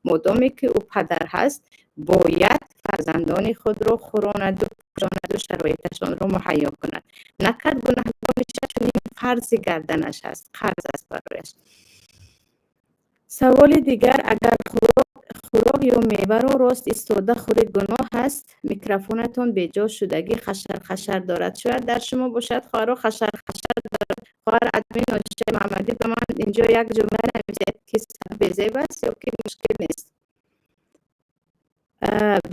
Модоме ки ӯ падар ҳаст, бояд фарзандони худро хӯронаду пӯшонаду шароиташонро муҳайё кунад. Накард, гунаҳгор мешавад, чун ин фарзи гарданаш аст, қарз аст барояш. Саволи дигар: агар хӯрок ё меваро рост истода хӯрӣ, гуноҳ аст? Микрофонатон беҷо шудагӣ, хашар хашар дорад. Шояд дар шумо бошад, хоҳаро, хашар хашар дорад. Хоҳар админ Ношиша Маҳмадӣ, ба ман инҷо як ҷумла нависед, ки безеб аст ё ки мушкил нест.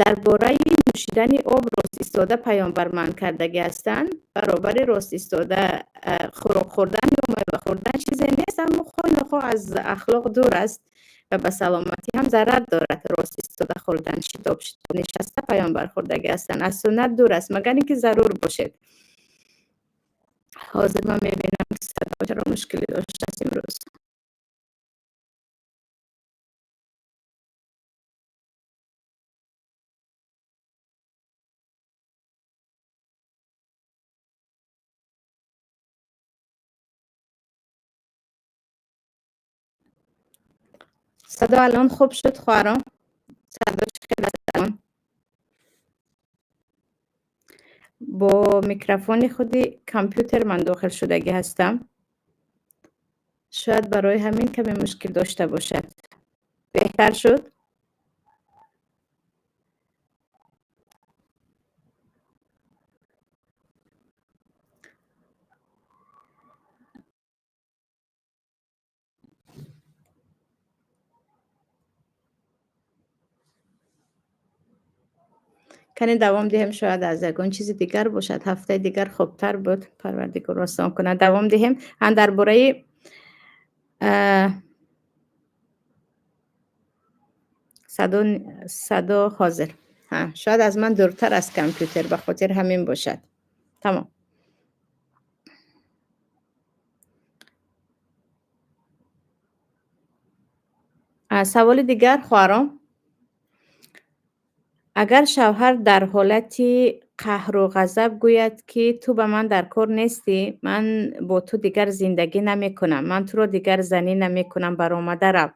Дар бораи нӯшидани об рост истода паёмбар манъ кардагӣ ҳастанд. Баробари рост истода хӯрок хӯрдан ё мева хӯрдан чизе нест, аммо хоҳ нохоҳ аз ахлоқ дур аст ва ба саломатӣ ҳам зарар дорад. Рост истода хӯрдан, шитоб шитоб нишаста паёмбар хӯрдагӣ ҳастанд, аз суннат дур аст, магар ин ки зарур бошед. Ҳозир ман мебинам, ки садо чаро мушкилӣ доштааст имрӯз. Садо алон хуб шуд, хоҳарон? Садо чӣ хел аст алон? Бо микрофони худи компютер ман дохил шудагӣ ҳастам, шояд барои ҳамин каме мушкил дошта бошад. Беҳтар шуд? Кане давом диҳем, шояд аз ягон чизи дигар бошад. Ҳафтаи дигар хубтар буд, Парвардигор осон кунад. Давом диҳем. Ан дар бораи садо ҳозир, шояд аз ман дуртар аз компютер, ба хотир ҳамин бошад. Тамом. Саволи дигар, хоҳарон: агар шавҳар дар ҳолати қаҳру ғазаб гӯяд, ки ту ба ман дар кор нестӣ, ман бо ту дигар зиндагӣ намекунам, ман туро дигар занӣ намекунам, баромада рав,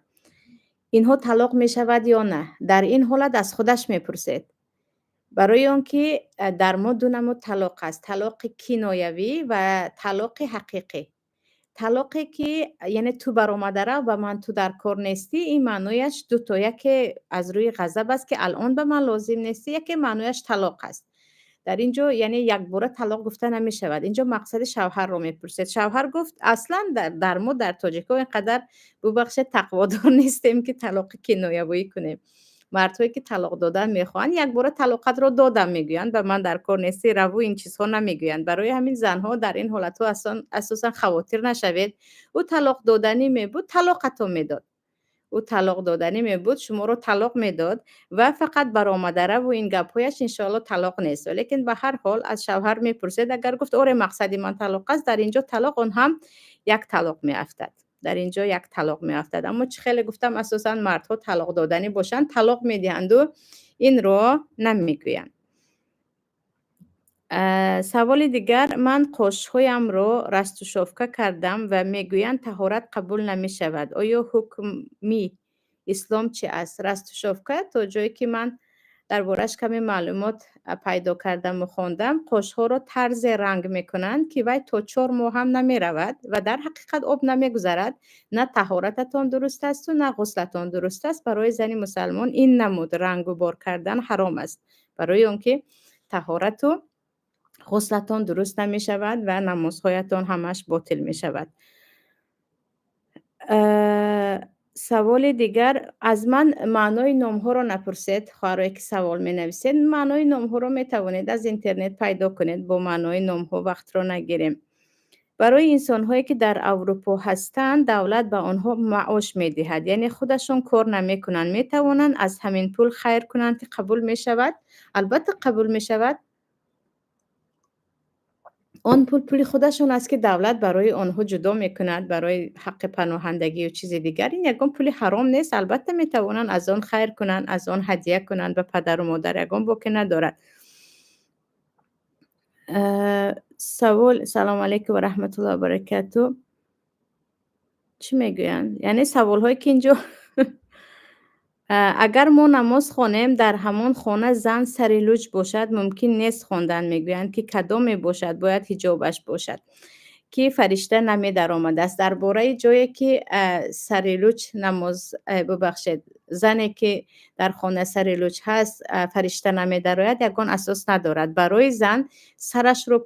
инҳо талоқ мешавад ё на? Дар ин ҳолат аз худаш мепурсед, барои он ки дар мо ду намуд талоқ аст: талоқи киноявӣ ва талоқи ҳақиқӣ. Талоқе ки яъне ту баромада рав, ба ман ту дар кор нестӣ, ин маънояш дуто: яке аз рӯи ғазаб аст, ки алон ба ман лозим нестӣ, яке маънояш талоқ аст. Дар ин ҷо яъне якбора талоқ гуфта намешавад. Инҷо мақсади шавҳарро мепурсед. Шавҳар гуфт, аслан дар мо, дар тоҷикҳо, ин қадар, бубахшед, тақводор нестем, ки талоқи киноявӣ кунем. Мардҳое ки талоқ додан мехоҳанд, якбора талоқатро додам мегӯянд, ба ман дар кор нестӣ, раву, ин чизҳо намегӯянд. Барои ҳамин занҳо дар ин ҳолатҳо асосан хавотир нашавед. Ӯ талоқ доданӣ мебуд, талоқатон медод. Ӯ талоқ доданӣ мебуд, шуморо талоқ медод ва фақат баромадараву ин гапҳояш иншоалло талоқ нест. Лекин ба ҳар ҳол аз шавҳар мепурсед. Агар гуфт, оре, мақсади ман талоқ аст, дар ин ҷо талоқ, он ҳам як талоқ меафтад. Дар ин ҷо як талоқ меафтад. Аммо чӣ хеле гуфтам, асосан мардҳо талоқ доданӣ бошанд, талоқ медиҳанду инро намегӯянд. Саволи дигар: ман қошҳоямро растушёвка кардам ва мегӯянд, таҳорат қабул намешавад. Оё ҳукми ислом чӣ аст? Растушёвка, то ҷое ки ман дар борааш каме маълумот пайдо кардаму хондам, қошҳоро тарзе ранг мекунанд, ки вай то 4 моҳ ҳам намеравад ва дар ҳақиқат об намегузарад. На таҳорататон дуруст асту на ғуслатон дуруст аст. Барои зани мусалмон ин намуд рангу бор кардан ҳаром аст, барои он ки таҳорату ғуслатон дуруст намешавад ва намозҳоятон ҳамаш ботил мешавад. Саволи дигар: аз ман маънои номҳоро напурсед, хоҳарое ки савол менависед. Маънои номҳоро метавонед аз интернет пайдо кунед, бо маънои номҳо вақтро нагирем. Барои инсонҳое ки дар Аврупо ҳастанд, давлат ба онҳо маош медиҳад, яъне худашон кор намекунанд, метавонанд аз ҳамин пул хайр кунанд, ки қабул мешавад? Албатта, қабул мешавад. Он пул пули худашон аст, ки давлат барои онҳо ҷудо мекунад барои ҳаққи паноҳандагию чизи дигар. Ин ягон пули ҳаром нест. Албатта, метавонанд аз он хайр кунанд, аз он ҳадя кунанд ба падару модар, ягон боке надорад. Савол: Салому алайкум ва раҳматуллоҳи ва баракату. Чӣ мегӯянд? Яъне саволҳое, ки инҷо: агар мо намоз хонем, дар ҳамон хона зан сари луч бошад, мумкин нест хондан. Мегӯянд, ки кадоме бошад, бояд ҳиҷобаш бошад, ки фаришта намедаромадааст. Дар бораи ҷое, ки сари луч намоз, бубахшед, зане, ки дар хона сари луч ҳаст, фаришта намедарояд, ягон асос надорад. Барои зан сарашро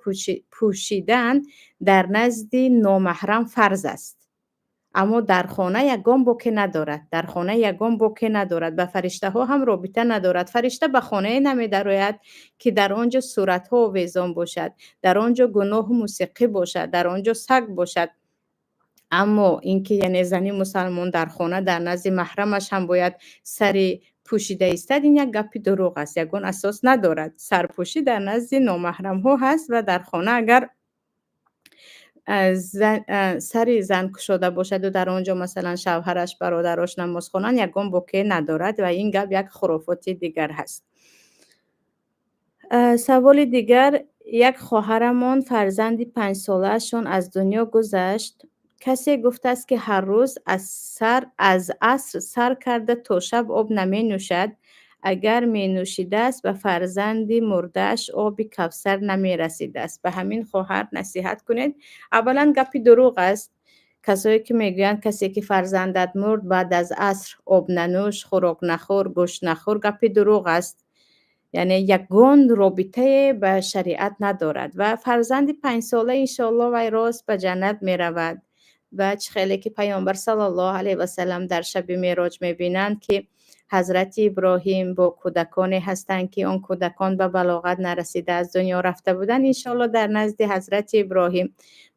пӯшидан дар назди номаҳрам фарз аст, аммо дар хона ягон боке надорад. Дар хона ягон боке надорад, ба фариштаҳо ҳам робита надорад. Фаришта ба хонае намедарояд, ки дар он ҷо суратҳо овезон бошад, дар он ҷо гуноҳу мусиқӣ бошад, дар он ҷо саг бошад. Аммо ин ки, яъне, зани мусалмон дар хона дар назди маҳрамаш ҳам бояд сари пӯшида истад, ин як гапи дурӯғ аст, ягон асос надорад. Сарпӯшӣ дар назди номаҳрамҳо ҳаст ва дар хона агар сари зан кушода бошаду дар он ҷо, масалан, шавҳараш, бародарош намоз хонанд, ягон боке надорад ва ин гап як хурофоти дигар ҳаст. Саволи дигар: як хоҳарамон фарзанди 5-солаашон аз дунё гузашт. Касе гуфтааст, ки ҳар рӯз аз аср сар карда то шаб об наменӯшад, агар менӯшидааст, ба фарзанди мурдааш оби Кавсар намерасидааст. Ба ҳамин хоҳар насиҳат кунед. Аввалан, гапи дурӯғ аст. Касое, ки мегӯянд, касе ки фарзандат мурд, баъд аз аср об нанӯш, хӯрок нахӯр, гӯшт нахӯр, гапи дурӯғ аст, яъне ягон робитае ба шариат надорад. Ва фарзанди 5-сола, иншоалло, вай рост ба ҷаннат меравад. Ва чӣ хеле ки Паёмбар саллаллоҳу алайҳи васалам дар шаби Мероҷ мебинанд, ки Ҳазрати Иброҳим бо кӯдаконе ҳастанд, ки он кӯдакон ба балоғат нарасида аз дунё рафта буданд, иншоалло, дар назди Ҳазрати Иброҳим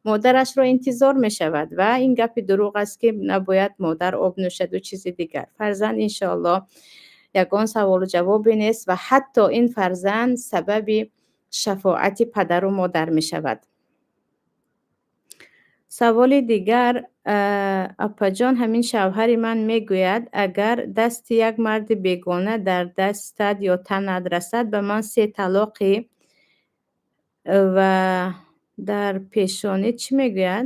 модарашро интизор мешавад. Ва ин гапи дурӯғ аст, ки набояд модар об нӯшаду чизи дигар. Фарзанд, иншоалло, ягон саволу ҷавобе нест ва ҳатто ин фарзанд сабаби шафоати падару модар мешавад. Саволи дигар: апаҷон, ҳамин шавҳари ман мегӯяд, агар дасти як марди бегона дар дастат ё танат расад, ба ман се талоқӣ ва дар пешонӣ. Чӣ мегӯяд?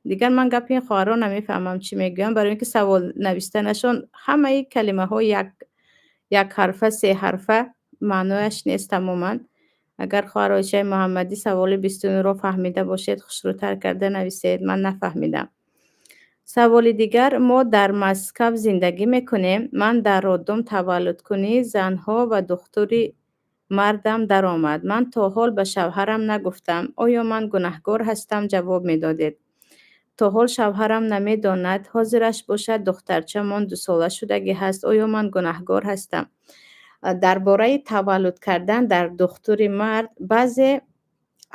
Дигар ман гапи ин хоҳарро намефаҳмам, чӣ мегӯянд, барои ин ки савол навиштанашон ҳамаи калимаҳо як як ҳарфа, се ҳарфа, маънояш нест тамоман. Агар хоҳар Оишаи Муҳаммадӣ саволи 29-ро фаҳмида бошед, хушрӯтар карда нависед, ман нафаҳмидам. Саволи дигар: мо дар Москав зиндагӣ мекунем. Ман дар роддом таваллудкунии занҳо ва духтури мардам даромад. Ман то ҳол ба шавҳарам нагуфтам. Оё ман гунаҳкор ҳастам? Ҷавоб медодед. То ҳол шавҳарам намедонад. Ҳозираш бошад, духтарчамон 2-сола шудагӣ ҳаст. Оё ман гунаҳгор ҳастам? Дар бораи таваллуд кардан дар духтури мард, баъзе,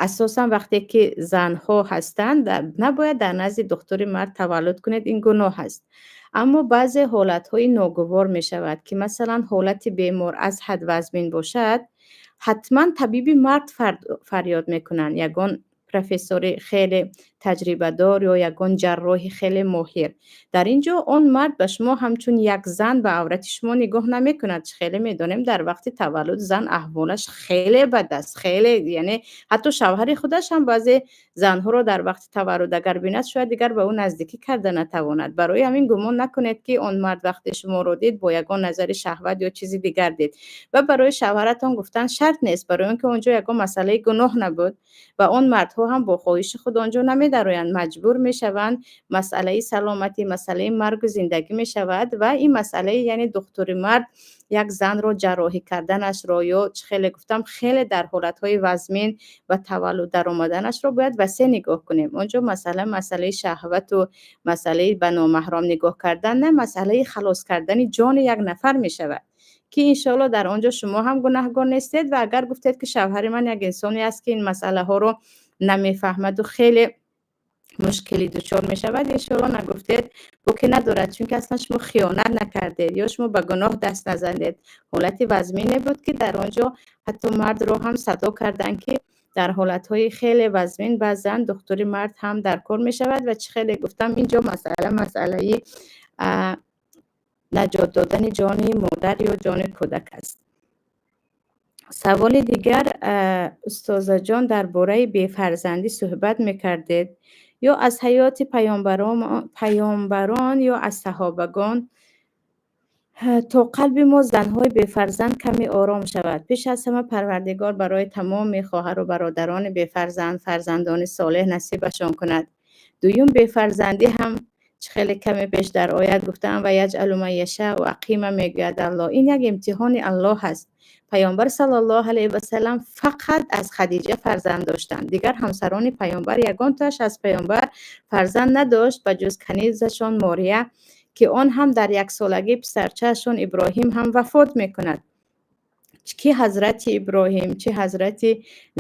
асосан вақте ки занҳо ҳастанд, набояд дар назди духтури мард таваллуд кунед, ин гуноҳ аст. Аммо баъзе ҳолатҳои ногувор мешавад, ки, масалан, ҳолати бемор аз ҳад вазмин бошад, ҳатман табиби мард фарёд мекунанд, ягон профессори хеле таҷрибадор ё ягон ҷарроҳи хеле моҳир. Дар ин ҷо он мард ба шумо ҳамчун як зан ба аврати шумо нигоҳ намекунад. Чӣ хеле медонем, дар вақти таваллуд зан аҳволаш хеле бад аст, хеле, яъне ҳатто шавҳари худаш ҳам баъзе занҳоро дар вақти таваллуд агар бинад, шояд дигар ба ӯ наздикӣ карда натавонад. Барои ҳамин гумон накунед, ки он мард вақте шуморо дид, бо ягон назари шаҳват ё чизи дигар дид. Ва барои шавҳаратон гуфтан шарт нест, барои он ки он ҷо ягон масъалаи гуноҳ набуд ва он мардҳо ҳам бо хоҳиши худ он ҷо намедароянд, маҷбур мешаванд. Масъалаи саломатӣ, масъалаи маргу зиндагӣ мешавад. Ва ин масъалаи, яъне, духтури мард як занро ҷарроҳӣ карданашро ё, чӣ хеле гуфтам, хеле дар ҳолатҳои вазмин ба таваллуд даромаданашро бояд васеъ нигоҳ кунем. Он ҷо масъала масъалаи шаҳвату масъалаи ба номаҳрам нигоҳ кардан не, масъалаи халос кардани ҷони як нафар мешавад, ки иншоалло дар он ҷо шумо ҳам гунаҳгор нестед. Ва агар гуфтед, ки шавҳари ман як инсоне аст, ки ин масъалаҳоро намефаҳмаду хеле мушкилӣ дучор мешавад, иншоалло, нагуфтед, боке надорад, чунки аслан шумо хиёнат накардед ё шумо ба гуноҳ даст назадед. Ҳолати вазмине буд, ки дар он ҷо ҳатто мардро ҳам садо карданд, ки Дар ҳолатҳои хеле вазмин баъзан духтури мард ҳам дар кор мешавад. Ва чӣ хеле гуфтам, инҷо масъала масъалаи наҷот додани ҷони модар ё ҷони кӯдак аст. Саволи дигар: устозаҷон, дар бораи бефарзандӣ суҳбат мекардед ё аз ҳаёти паёмбарон ё аз саҳобагон, то қалби мо, занҳои бефарзанд, каме ором шавад. Пеш аз ҳама, Парвардигор барои тамоми хоҳару бародарони бефарзанд фарзандони солеҳ насибашон кунад. Дуюм, бефарзандӣ ҳам, чӣ хеле каме пеш дар оят гуфтаам, ويجعل من يشاء عقيما, мегӯяд Аллоҳ. Ин як имтиҳони Аллоҳ аст. Паёмбар саллаллоҳу алайҳи васалам фақат аз Хадиҷа фарзанд доштанд. Дигар ҳамсарони паёмбар ягонтоаш аз паёмбар фарзанд надошт, ба ҷуз канизашон Мория, ки он ҳам дар яксолагӣ писарчаашон Иброҳим ҳам вафот мекунад. Ки ҳазрати Иброҳим, чӣ ҳазрати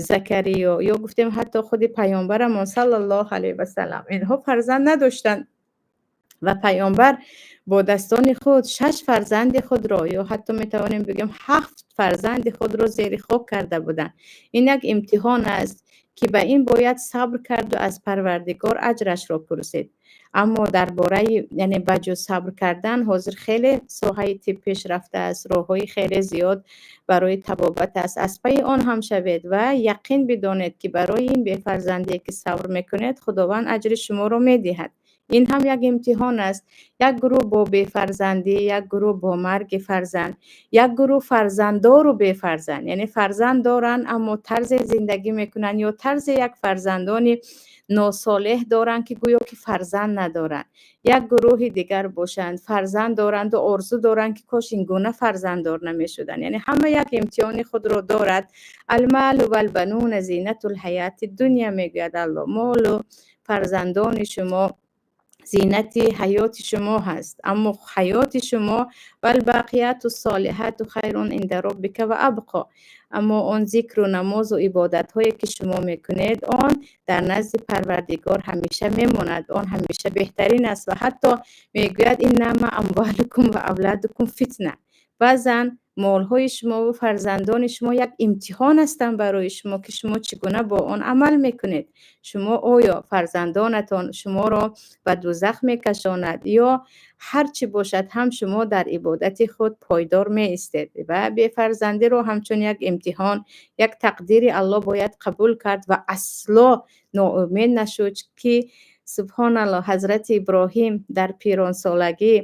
Закариё ё гуфтем, ҳатто худи паёмбарамон саллаллоҳу алайҳи васалам, инҳо фарзанд надоштанд ва паёмбар бо дастони худ шаш фарзанди худро ё ҳатто метавонем бигӯем, ҳафт фарзанди худро зери хок карда буданд. Ин як имтиҳон аст, ки ба ин бояд сабр карду аз Парвардигор аҷрашро пурсид. Аммо дар бораи, яъне, ба ҷуз сабр кардан, ҳозир хеле соҳаи тиб пешрафта аст, роҳҳои хеле зиёд барои табобат аст. Аз пайи он ҳам шавед ва яқин бидонед, ки барои ин бефарзандие ки сабр мекунед, Худованд аҷри шуморо медиҳад. Ин ҳам як имтиҳон аст. Як гурӯҳ бо бефарзандӣ, як гурӯҳ бо марги фарзанд, як гурӯҳ фарзанддору бефарзанд, яъне фарзанд доранд, аммо тарзе зиндагӣ мекунанд ё тарзе як фарзандони носолеҳ доранд, ки гӯё ки фарзанд надоранд. Як гурӯҳи дигар бошанд, фарзанд доранду орзу доранд, ки кош ин гуна фарзанддор намешуданд. Яъне ҳама як имтиҳони худро дорад. المال والبنون زینة الحياة الدنيا, мегӯяд Аллоҳ. Молу фарзандони шумо зинати ҳаёти шумо ҳаст, аммо ҳаёти шумо والباقيات الصالحات خير عند ربك وأبقى. Аммо он зикру намозу ибодатҳое ки шумо мекунед, он дар назди Парвардигор ҳамеша мемонад, он ҳамеша беҳтарин аст. Ва ҳатто мегӯяд: إنما أموالكم وأولادكم فتنة. Баъзан молҳои шумову фарзандони шумо як имтиҳон ҳастанд барои шумо, ки шумо чӣ гуна бо он амал мекунед. Шумо, оё фарзандонатон шуморо ба дӯзах мекашонад ё ҳар чӣ бошад ҳам, шумо дар ибодати худ пойдор меистед? Ва бефарзандиро ҳамчун як имтиҳон, як тақдири Аллоҳ бояд қабул кард ва асло ноумед нашуд, ки субҳоналлоҳ, ҳазрати Иброҳим дар пиронсолагӣ,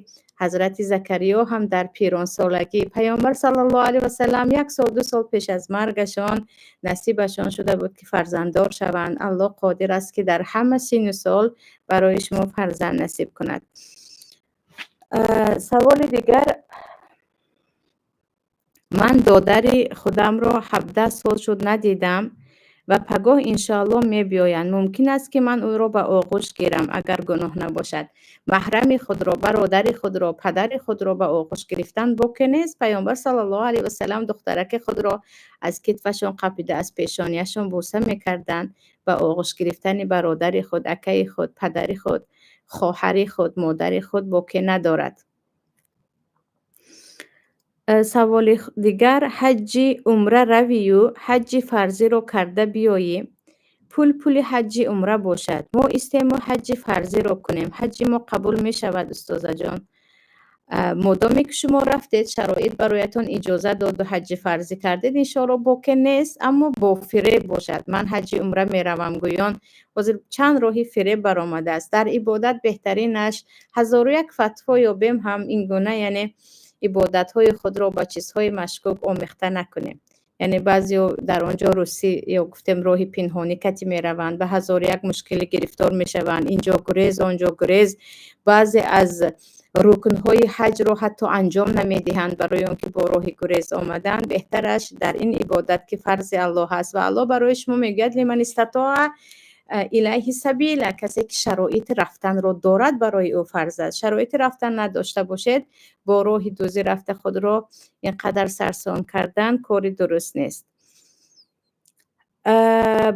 ҳазрати Закариё ҳам дар пиронсолагӣ, паёмбар саллаллоҳу алайҳи васалам як сол, 2 сол пеш аз маргашон насибашон шуда буд, ки фарзанддор шаванд. Аллоҳ қодир аст, ки дар ҳама сину сол барои шумо фарзанд насиб кунад. Саволи дигар: ман додари худамро 17 сол шуд надидам ва пагоҳ иншоаллоҳ мебиёянд. Мумкин аст, ки ман ӯро ба оғӯш гирам, агар гуноҳ набошад? Маҳрами худро, бародари худро, падари худро ба оғӯш гирифтан боке нест. Паёмбар саллаллоҳу алайҳи васалам духтараки худро аз китфашон қапида, аз пешонияшон бӯса мекарданд. Ба оғӯш гирифтани бародари худ, акаи худ, падари худ, хоҳари худ, модари худ боке надорад. Саволи дигар: ҳаҷҷи умра равию ҳаҷҷи фарзиро карда биёӣ, пул пули ҳаҷҷи умра бошад, мо истему ҳаҷҷи фарзиро кунем, ҳаҷҷи мо қабул мешавад, устозаҷон? Модоме ки шумо рафтед, шароит бароятон иҷоза доду ҳаҷҷи фарзӣ кардед, иншоалло, боке нест. Аммо бо фиреб бошад, ман ҳаҷҷи умра меравам гӯён, ҳозир чанд роҳи фиреб баромадааст. Дар ибодат беҳтаринаш, ҳазору як фатво ёбем ҳам, ин гуна, яъне ибодатҳои худро ба чизҳои машкук омехта накунем. Яъне баъзео дар он ҷо русӣ ё гуфтем, роҳи пинҳонӣ кати мераванд, ба ҳазору як мушкилӣ гирифтор мешаванд. Инҷо гурез, он ҷо гурез. Баъзе аз рукнҳои ҳаҷро ҳатто анҷом намедиҳанд барои он ки бо роҳи гурез омаданд. Беҳтараш, дар ин ибодат, ки фарзи Аллоҳ аст ва Аллоҳ барои шумо мегӯяд: لمن استطاع إليه سبيلا. Касе ки шароити рафтанро дорад, барои ӯ фарз аст. Шароити рафтан надошта бошед, бо роҳи дузӣ рафта, худро ин қадар сарсон кардан кори дуруст нест.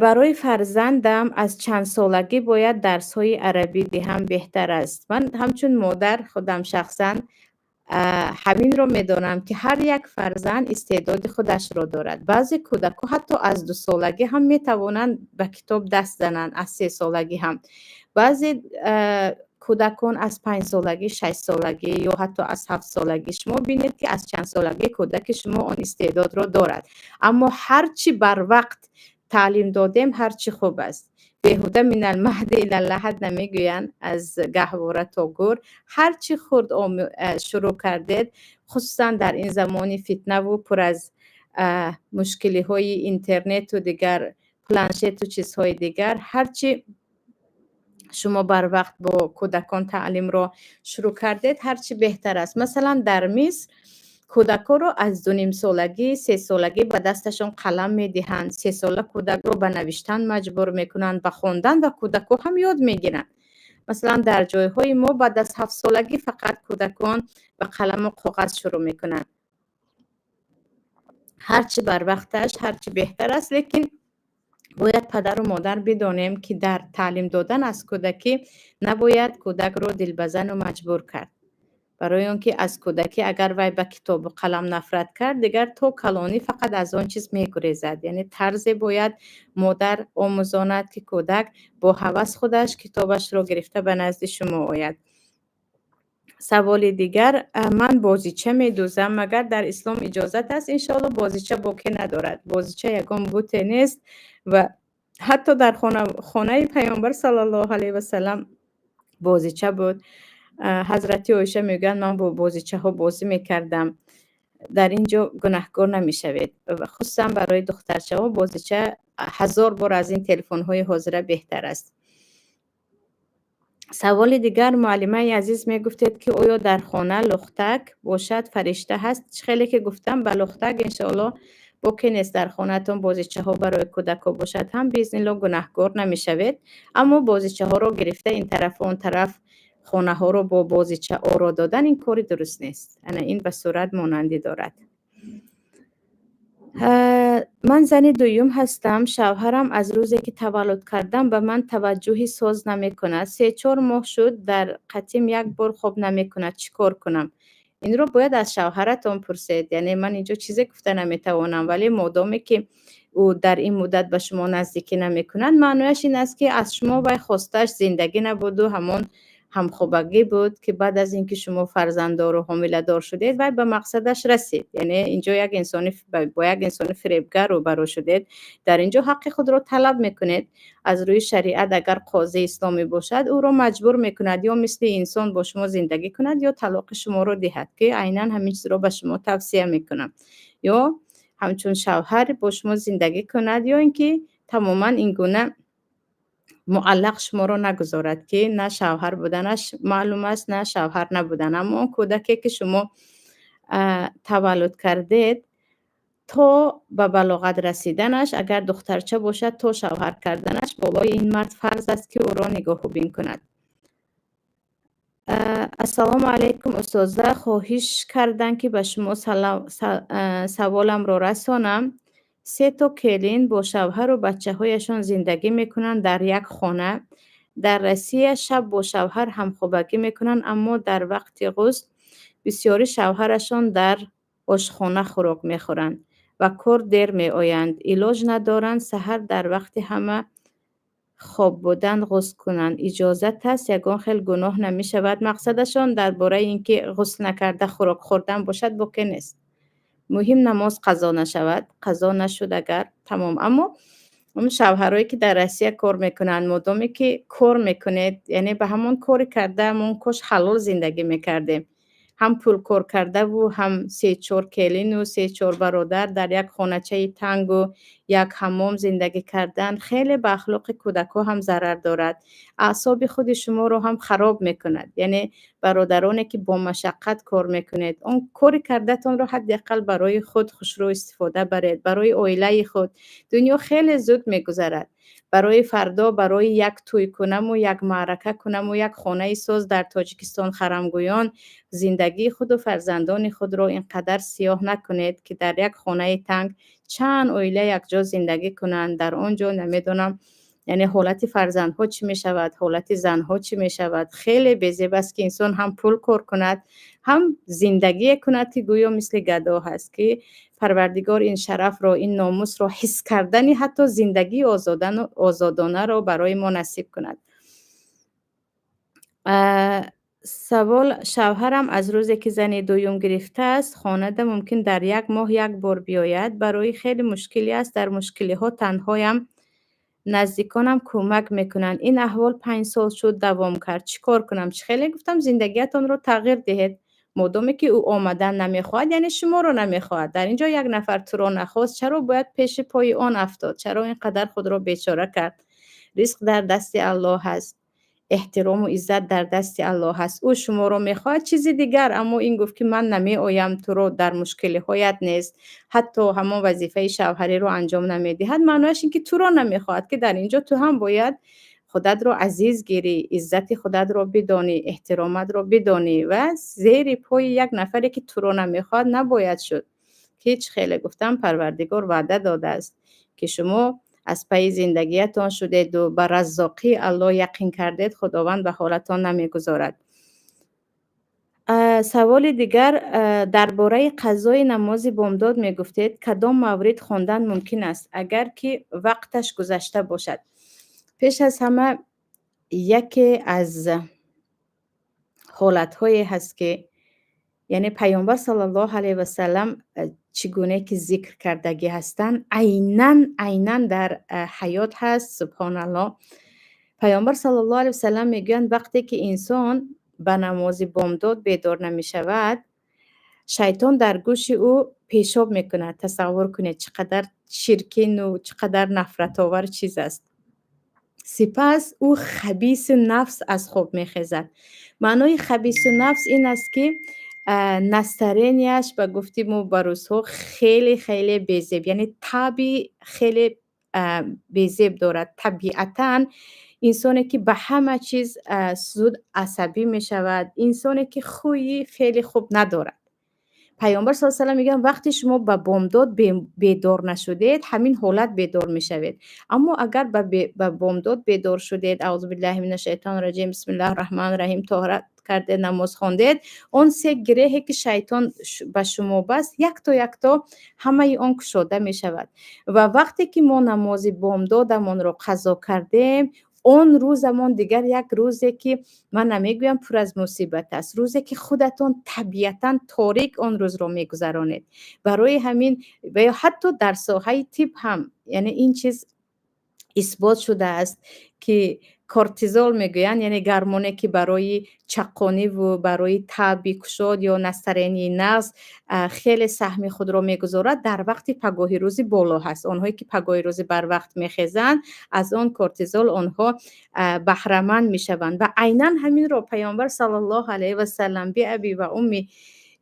Барои фарзандам аз чандсолагӣ бояд дарсҳои арабӣ диҳам беҳтар аст? Ман ҳамчун модар худам шахсан Ҳаминро медонам, ки ҳар як фарзанд истеъдоди худашро дорад. Баъзе кӯдакҳо ҳатто аз 2-солагӣ ҳам метавонанд ба китоб даст зананд, аз 3-солагӣ ҳам. Баъзе кӯдакон аз 5-солагӣ, 6-солагӣ ё ҳатто аз 7-солагӣ. Шумо бинед, ки аз чанд солагӣ кӯдаки шумо он истеъдодро дорад. Аммо ҳар чӣ барвақт таълим додем, ҳар чӣ хуб аст. Беҳуда من المهد إلى اللحد намегӯянд, аз гаҳвора то гӯр. Ҳар чӣ хурд шурӯъ кардед, хусусан дар ин замони фитнаву пур аз мушкилиҳои интернету дигар, планшету чизҳои дигар, ҳар чӣ шумо барвақт бо кӯдакон таълимро шурӯъ кардед, ҳар чӣ беҳтар аст. Масалан, дар Миср кӯдакҳоро аз 2.5-солагӣ, 3-солагӣ ба дасташон қалам медиҳанд. 3-сола кӯдакро ба навиштан маҷбур мекунанд, ба хондан, ва кӯдакҳо ҳам ёд мегиранд. Масалан, дар ҷойҳои мо баъд аз 7-солагӣ фақат кӯдакон ба қаламу коғаз шурӯъ мекунанд. Ҳарчи барвақташ, ҳарчи беҳтар аст, лекин бояд падару модар бидонем, ки дар таълим додан аз кӯдакӣ набояд кӯдакро дилбазану маҷбур кард. Барои он ки аз кӯдакӣ агар вай ба китобу қалам нафрат кард, дигар то калонӣ фақат аз он чиз мегурезад. Яъне тарзе бояд модар омӯзонад, ки кӯдак бо ҳавас худаш китобашро гирифта ба назди шумо ояд. Саволи дигар: ман бозича медӯзам, магар дар ислом иҷозат аст? Иншоалло, бозича боке надорад. Бозича ягон буте нест ва ҳатто дар хонаи Паёмбар саллаллоҳу алайҳи васалам бозича буд. Ҳазрати Оиша мегӯянд: «Ман бо бозичаҳо бозӣ мекардам». Дар ин ҷо гунаҳкор намешавед. Хусусан барои духтарчаҳо бозича ҳазор бор аз ин телефонҳои ҳозира беҳтар аст. Саволи дигар: муаллимаи азиз, мегуфтед, ки оё дар хона лухтак бошад, фаришта ҳаст? Чӣ хеле ки гуфтам, ба лухтак иншоалло боке нест. Дар хонаатон бозичаҳо барои кӯдакҳо бошад ҳам, биизнилло, гунаҳкор намешавед. Аммо бозичаҳоро гирифта ин тарафу он тараф хонаҳоро бо бозича оро додан, ин кори дуруст нест. Ана ин ба сурат монандӣ дорад. Ман зани дуюм ҳастам. Шавҳарам аз рӯзе ки таваллуд кардам, ба ман таваҷҷӯҳи соз намекунад. 3-4 моҳ шуд, дар қатим як бор хоб намекунад. Чӣ кор кунам? Инро бояд аз шавҳаратон пурсед. Яъне ман инҷо чизе гуфта наметавонам, вале модоме ки ӯ дар ин муддат ба шумо наздикӣ намекунад, маънояш ин аст, ки аз шумо вай хостааш зиндагӣ набуду ҳамон ҳамхобагӣ буд, ки баъд аз ин ки шумо фарзанддору ҳомиладор шудед, вай ба мақсадаш расид. Яъне инҷо як инсони бо як инсони фиребгар рӯбарӯ шудед. Дар инҷо ҳаққи худро талаб мекунед. Аз рӯи шариат, агар қозии исломӣ бошад, ӯро маҷбур мекунад ё мисли инсон бо шумо зиндагӣ кунад, ё талоқи шуморо диҳад, ки айнан ҳамин чизро ба шумо тавсия мекунам, ё ҳамчун шавҳар бо шумо зиндагӣ кунад, ё ин ки тамоман ин гуна муаллақ шуморо нагузорад, ки на шавҳар буданаш маълум аст, на шавҳар набудан. Аммо он кӯдаке ки шумо таваллуд кардед, то ба балоғат расиданаш, агар духтарча бошад, то шавҳар карданаш, болои ин мард фарз аст, ки ӯро нигоҳубин кунад. Ассалому алайкум, устоза. Хоҳиш карданд, ки ба шумо саволамро расонам. Се то келин бо шавҳару бачаҳояшон зиндагӣ мекунанд дар як хона дар Россия. Шаб бо шавҳар ҳамхобагӣ мекунанд, аммо дар вақти ғусл бисёрӣ шавҳарашон дар ошхона хӯрок мехӯранд ва кор дер меоянд. Илоҷ надоранд, саҳар дар вақти ҳама хоб будан ғусл кунанд. Иҷозат аст? Ягон хел гуноҳ намешавад? Мақсадашон дар бораи ин ки ғусл накарда хӯрок хӯрдан бошад, боке нест. Муҳим намоз қазо нашавад. Қазо нашуд агар, тамом. Аммо он шавҳарое ки дар Россия кор мекунанд, модоме ки кор мекунед, яъне ба ҳамон кори кардаамон кош ҳалол зиндагӣ мекардем. Ҳам пул кор кардаву, ҳам се-чор келину се-чор бародар дар як хоначаи тангу як ҳаммом зиндагӣ кардан хеле ба ахлоқи кӯдакҳо ҳам зарар дорад, аъсоби худи шуморо ҳам хароб мекунад. Яъне бародароне ки бо машаққат кор мекунед, он кори кардатонро ҳадди ақал барои худ хушрӯ истифода баред, барои оилаи худ. Дунё хеле зуд мегузарад. Барои фардо, барои як тӯй кунаму, як маърака кунаму, як хонаи соз дар Тоҷикистон харамгӯён, зиндагии худу фарзандони худро ин қадар сиёҳ накунед, ки дар як хонаи танг чанд оила якҷо зиндагӣ кунанд. Дар он ҷо намедонам. Яъне ҳолати фарзандҳо чӣ мешавад, ҳолати занҳо чӣ мешавад? Хеле безеб аст, ки инсон ҳам пул кор кунад, ҳам зиндагие кунад, ки гӯё мисли гадо ҳаст. Ки Парвардигор ин шарафро, ин номусро, ҳис кардани ҳатто зиндагии озодонаро барои мо насиб кунад. Савол: шавҳарам аз рӯзе, ки зани дуюм гирифтааст, хонада мумкин дар як моҳ як бор биёяд. Барои хеле мушкилӣ аст, дар мушкилиҳо танҳоям, наздиконам кӯмак мекунанд. Ин аҳвол 5 сол шуд давом кард. Чӣ кор кунам? Чӣ хеле гуфтам, зиндагиятонро тағйир диҳед. Модоме ки ӯ омадан намехоҳад, яъне шуморо намехоҳад. Дар ин ҷо як нафар туро нахост, чаро бояд пеши пои он афтод? Чаро ин қадар худро бечора кард? Ризқ дар дасти Аллоҳ ҳаст, эҳтирому иззат дар дасти Аллоҳ ҳаст. Ӯ шуморо мехоҳад, чизи дигар, аммо ин гуфт, ки ман намеоям, туро дар мушкилиҳоят нест, ҳатто ҳамон вазифаи шавҳариро анҷом намедиҳад, маънояш ин ки туро намехоҳад. Ки дар ин ҷо ту ҳам бояд худатро азиз гирӣ, иззати худатро бидонӣ, эҳтироматро бидонӣ ва зери пои як нафаре, ки туро намехоҳад, набояд шуд. Ки чӣ хеле гуфтам, Парвардигор ваъда додааст, ки шумо аз пайи зиндагиятон шудеду ба раззоқии Аллоҳ яқин кардед, Худованд ба ҳолатон намегузорад. Саволи дигар: дар бораи қазои намози бомдод мегуфтед, кадом маврид хондан мумкин аст, агар ки вақташ гузашта бошад? Пеш аз ҳама, яке аз ҳолатҳое ҳаст, ки яъне Пайғамбар саллаллоҳу алайҳи васаллам чӣ гуна ки зикр кардагӣ ҳастанд, айнан айнан дар ҳаёт ҳаст. Субҳоналлоҳ, Пайғамбар саллаллоҳу алайҳи васаллам мегӯянд: вақте ки инсон ба намози бомдод бедор намешавад, шайтон дар гӯши ӯ пешоб мекунад. Тасаввур кунед, чӣ қадар чиркину чӣ қадар нафратовар чиз аст. Сипас ӯ хабису нафс аз хоб мехезад. Маънои хабису нафс ин аст, ки настроения ш, ба гуфти мо ба рӯзҳо, хеле хеле безеб, яъне таби хеле безеб дорад. Табиатан инсоне, ки ба ҳама чиз зуд асабӣ мешавад, инсоне, ки хӯи феъли хуб надорад. Пайғамбар с салам мегӯянд: вақте шумо ба бомдод бедор нашудед, ҳамин ҳолат бедор мешавед. Аммо агар ба бомдод бедор шудед, аъузу биллаҳи мина шайтони раҷим, бисмиллаҳи раҳмони раҳим, тоҳарат кардед, намоз хондед, он се гиреҳе, ки шайтон ба шумо баст, якто якто ҳамаи он кушода мешавад. Ва вақте ки мо намози бомдодамонро қазо кардем, он рӯзамон дигар як рӯзе, ки ман намегӯям пур аз мусибат аст, рӯзе, ки худатон табиатан торик он рӯзро мегузаронед. Барои ҳамин ва ё ҳатто дар соҳаи тиб ҳам, яъне ин чиз исбот шудааст, ки кортизол мегӯянд, яъне гормоне, ки барои чаққониву барои таби кушод ё настроение и нағз хеле саҳми худро мегузорад, дар вақти пагоҳи рӯзи боло ҳаст. Онҳое, ки пагоҳи рӯзи барвақт мехезанд, аз он кортизол онҳо баҳраманд мешаванд. Ва айнан ҳаминро Пайғамбар саллаллоҳу алайҳи васаллам, биаби ва умми,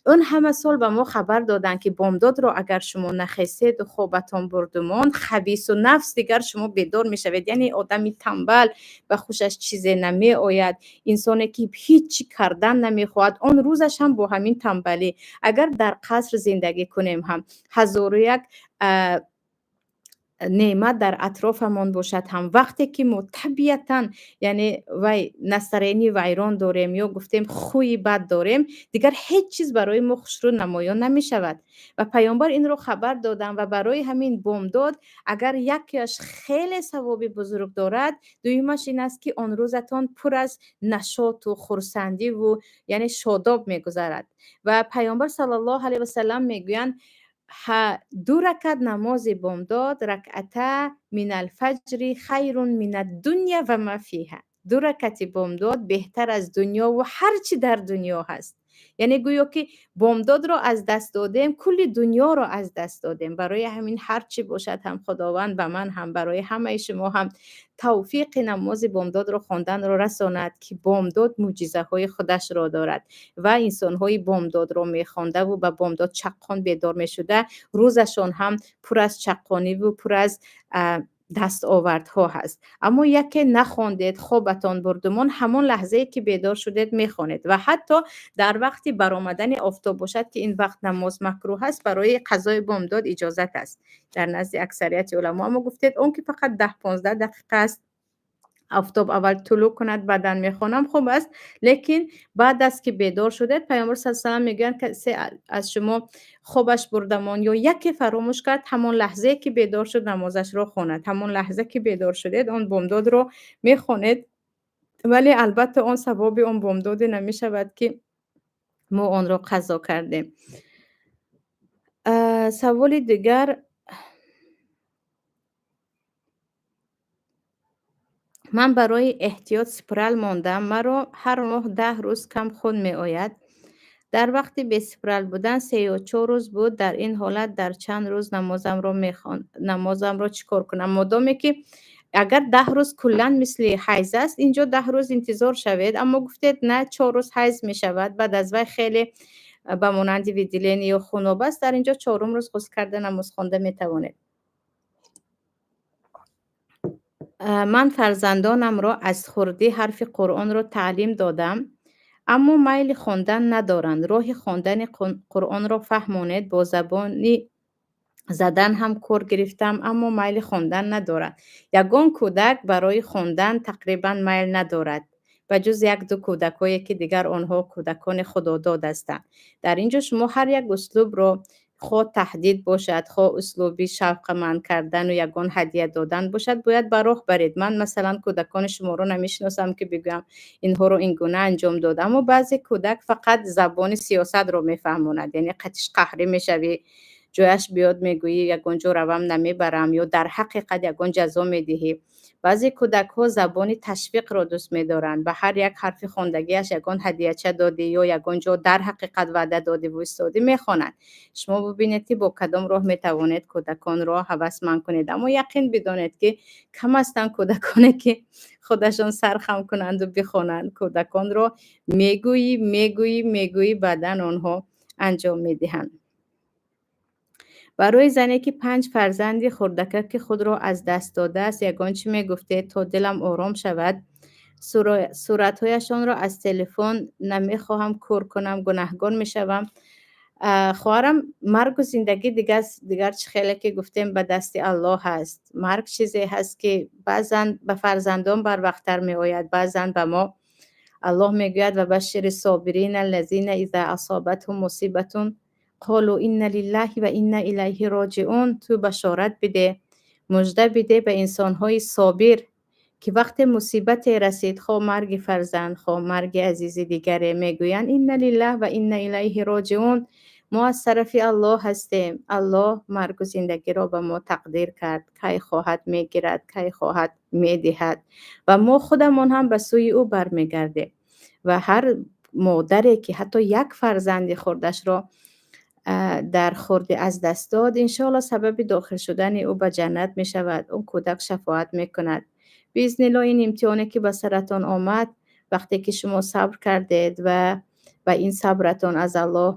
он ҳама сол ба мо хабар доданд, ки бомдодро агар шумо нахеседу хобатон бурду монд, хабису нафс дигар шумо бедор мешавед, яъне одами тамбал, ба хушаш чизе намеояд, инсоне, ки ҳеҷ чӣ кардан намехоҳад, он рӯзаш ҳам бо ҳамин тамбалӣ. Агар дар қаср зиндагӣ кунем ҳам, ҳазору як неъмат дар атрофамон бошад ҳам, вақте ки мо табиатан, яъне вай настроение вайрон дорем ё гуфтем хӯи бад дорем, дигар ҳеҷ чиз барои мо хушрӯ намоён намешавад. Ва Пайғамбар инро хабар доданд. Ва барои ҳамин бомдод агар якеаш хеле савоби бузург дорад, дуюмаш ин аст, ки он рӯзатон пур аз нашоту хурсандиву яъне шодоб мегузарад. Ва Пайғамбар саллаллоҳу алайҳи васаллам мегӯянд: ду ракат намози бомдод, ракъата минал фаҷри хайрун минад дунья ва ма фиҳа, ду ракати бомдод беҳтар аз дунёву ҳар чӣ дар дунё ҳаст. Яъне гӯё ки бомдодро аз даст додем, кулли дунёро аз даст додем. Барои ҳамин ҳар чӣ бошад ҳам, Худованд ба ман ҳам, барои ҳамаи шумо ҳам тавфиқи намози бомдодро хонданро расонад, ки бомдод мӯъҷизаҳои худашро дорад. Ва инсонҳои бомдодро мехондаву ба бомдод чаққон бедор мешуда, рӯзашон ҳам пур аз чаққониву пур аз дастовардҳо ҳаст. Аммо яке нахондед, хобатон бурдумон, ҳамон лаҳзае, ки бедор шудед, мехонед. Ва ҳатто дар вақти баромадани офтоб бошад, ки ин вақт намоз макрӯҳ аст, барои қазои бомдод иҷозат аст дар назди аксарияти уламо. Аммо гуфтед, он ки фақат 10-15 дақиқа аст. Офтоб аввал тулӯъ кунад, баъдан мехонам, хуб аст. Лекин баъд аз ки бедор шудед, Паёмбар с салам мегӯянд, касе аз шумо хобаш бурдамон ё яке фаромӯш кард, ҳамон лаҳзае ки бедор шуд, намозашро хонад. Ҳамон лаҳза ки бедор шудед, он бомдодро мехонед, вале албатта он савоби он бомдоде намешавад, ки мо онро қазо кардем. Саволи дигар: ман барои эҳтиёт спирал мондам, маро ҳар моҳ 10 рӯз кам хун меояд. Дар вақти беспирал будан 3 ё 4 рӯз буд. Дар ин ҳолат дар чанд рӯз намозамро чӣ кор кунам? Модоме ки агар 10 рӯз куллан мисли ҳайз аст, инҷо 10 рӯз интизор шавед. Аммо гуфтед, на, 4 рӯз ҳайз мешавад, баъд аз вай хеле ба монанди выделение ё хуноб аст, дар инҷо чорум рӯз ғусл карда, намоз хонда метавонед. Ман фарзандонамро аз хурдӣ ҳарфи Қуръонро таълим додам, аммо майли хондан надоранд. Роҳи хондани Қуръонро фаҳмонед. Бо забони задан ҳам кор гирифтам, аммо майли хондан надорад. Ягон кӯдак барои хондан тақрибан майл надорад, ба ҷуз як-ду кӯдакҳое, ки дигар онҳо кӯдакони худодод ҳастанд. Дар ин ҷо шумо ҳар як услубро, хоҳ таҳдид бошад, хоҳ услуби шавқаманд кардану ягон ҳадия додан бошад, бояд ба роҳ баред. Ман, масалан, кӯдакони шуморо намешиносам, ки бигӯям, инҳоро ин гуна анҷом дод. Аммо баъзе кӯдак фақат забони сиёсатро мефаҳмонад, яъне қатиш қаҳрӣ мешавӣ, ҷояш биёд, мегӯӣ, ягон ҷо равам, намебарам, ё дар ҳақиқат ягон ҷазо медиҳӣ. Баъзе кӯдакҳо забони ташвиқро дӯст медоранд. Ба ҳар як ҳарфи хондагиаш ягон ҳадияча додӣ ё ягон ҷо дар ҳақиқат ваъда додиву истодӣ, мехонанд. Шумо бубинед, ки бо кадом роҳ метавонед кӯдаконро ҳавасманд кунед. Аммо яқин бидонед, ки кам ҳастанд кӯдаконе, ки худашон сархам кунанду бихонанд. Кӯдаконро мегӯӣ, мегӯӣ, мегӯӣ, баъдан онҳо анҷом медиҳанд. Барои зане, ки панҷ фарзанди хурдакаки худро аз даст додааст, ягон чӣ мегуфтед, то дилам ором шавад? Суратҳояшонро аз телефон намехоҳам кӯр кунам, гунаҳгор мешавам. Хоҳарам, маргу зиндагӣ дигар чӣ хеле ки гуфтем, ба дасти Аллоҳ ҳаст. Марг чизе ҳаст, ки баъзан ба фарзандон барвақттар меояд, баъзан ба мо. Аллоҳ мегӯяд: ва башшири собирина аллазина иза асобатҳум мусибатун қолу инна лиллаҳи ва инна илайҳи роҷиун. Ту башорат биде, мужда биде ба инсонҳои собир, ки вақте мусибате расид, хоҳ марги фарзанд, хоҳ марги азизи дигаре, мегӯянд: инна лиллаҳ ва инна илайҳи роҷиун, мо аз тарафи Аллоҳ ҳастем. Аллоҳ маргу зиндагиро ба мо тақдир кард, кай хоҳад мегирад, кай хоҳад медиҳад, ва мо худамон ҳам ба сӯи ӯ бармегардем. Ва ҳар модаре, ки ҳатто як фарзанди хурдашро дар хурдӣ аз даст дод, иншоалло сабаби дохил шудани ӯ ба ҷаннат мешавад, он кӯдак шафоат мекунад биизнилло. Ин имтиҳоне, ки ба саратон омад, вақте ки шумо сабр кардед ва ба ин сабратон аз Аллоҳ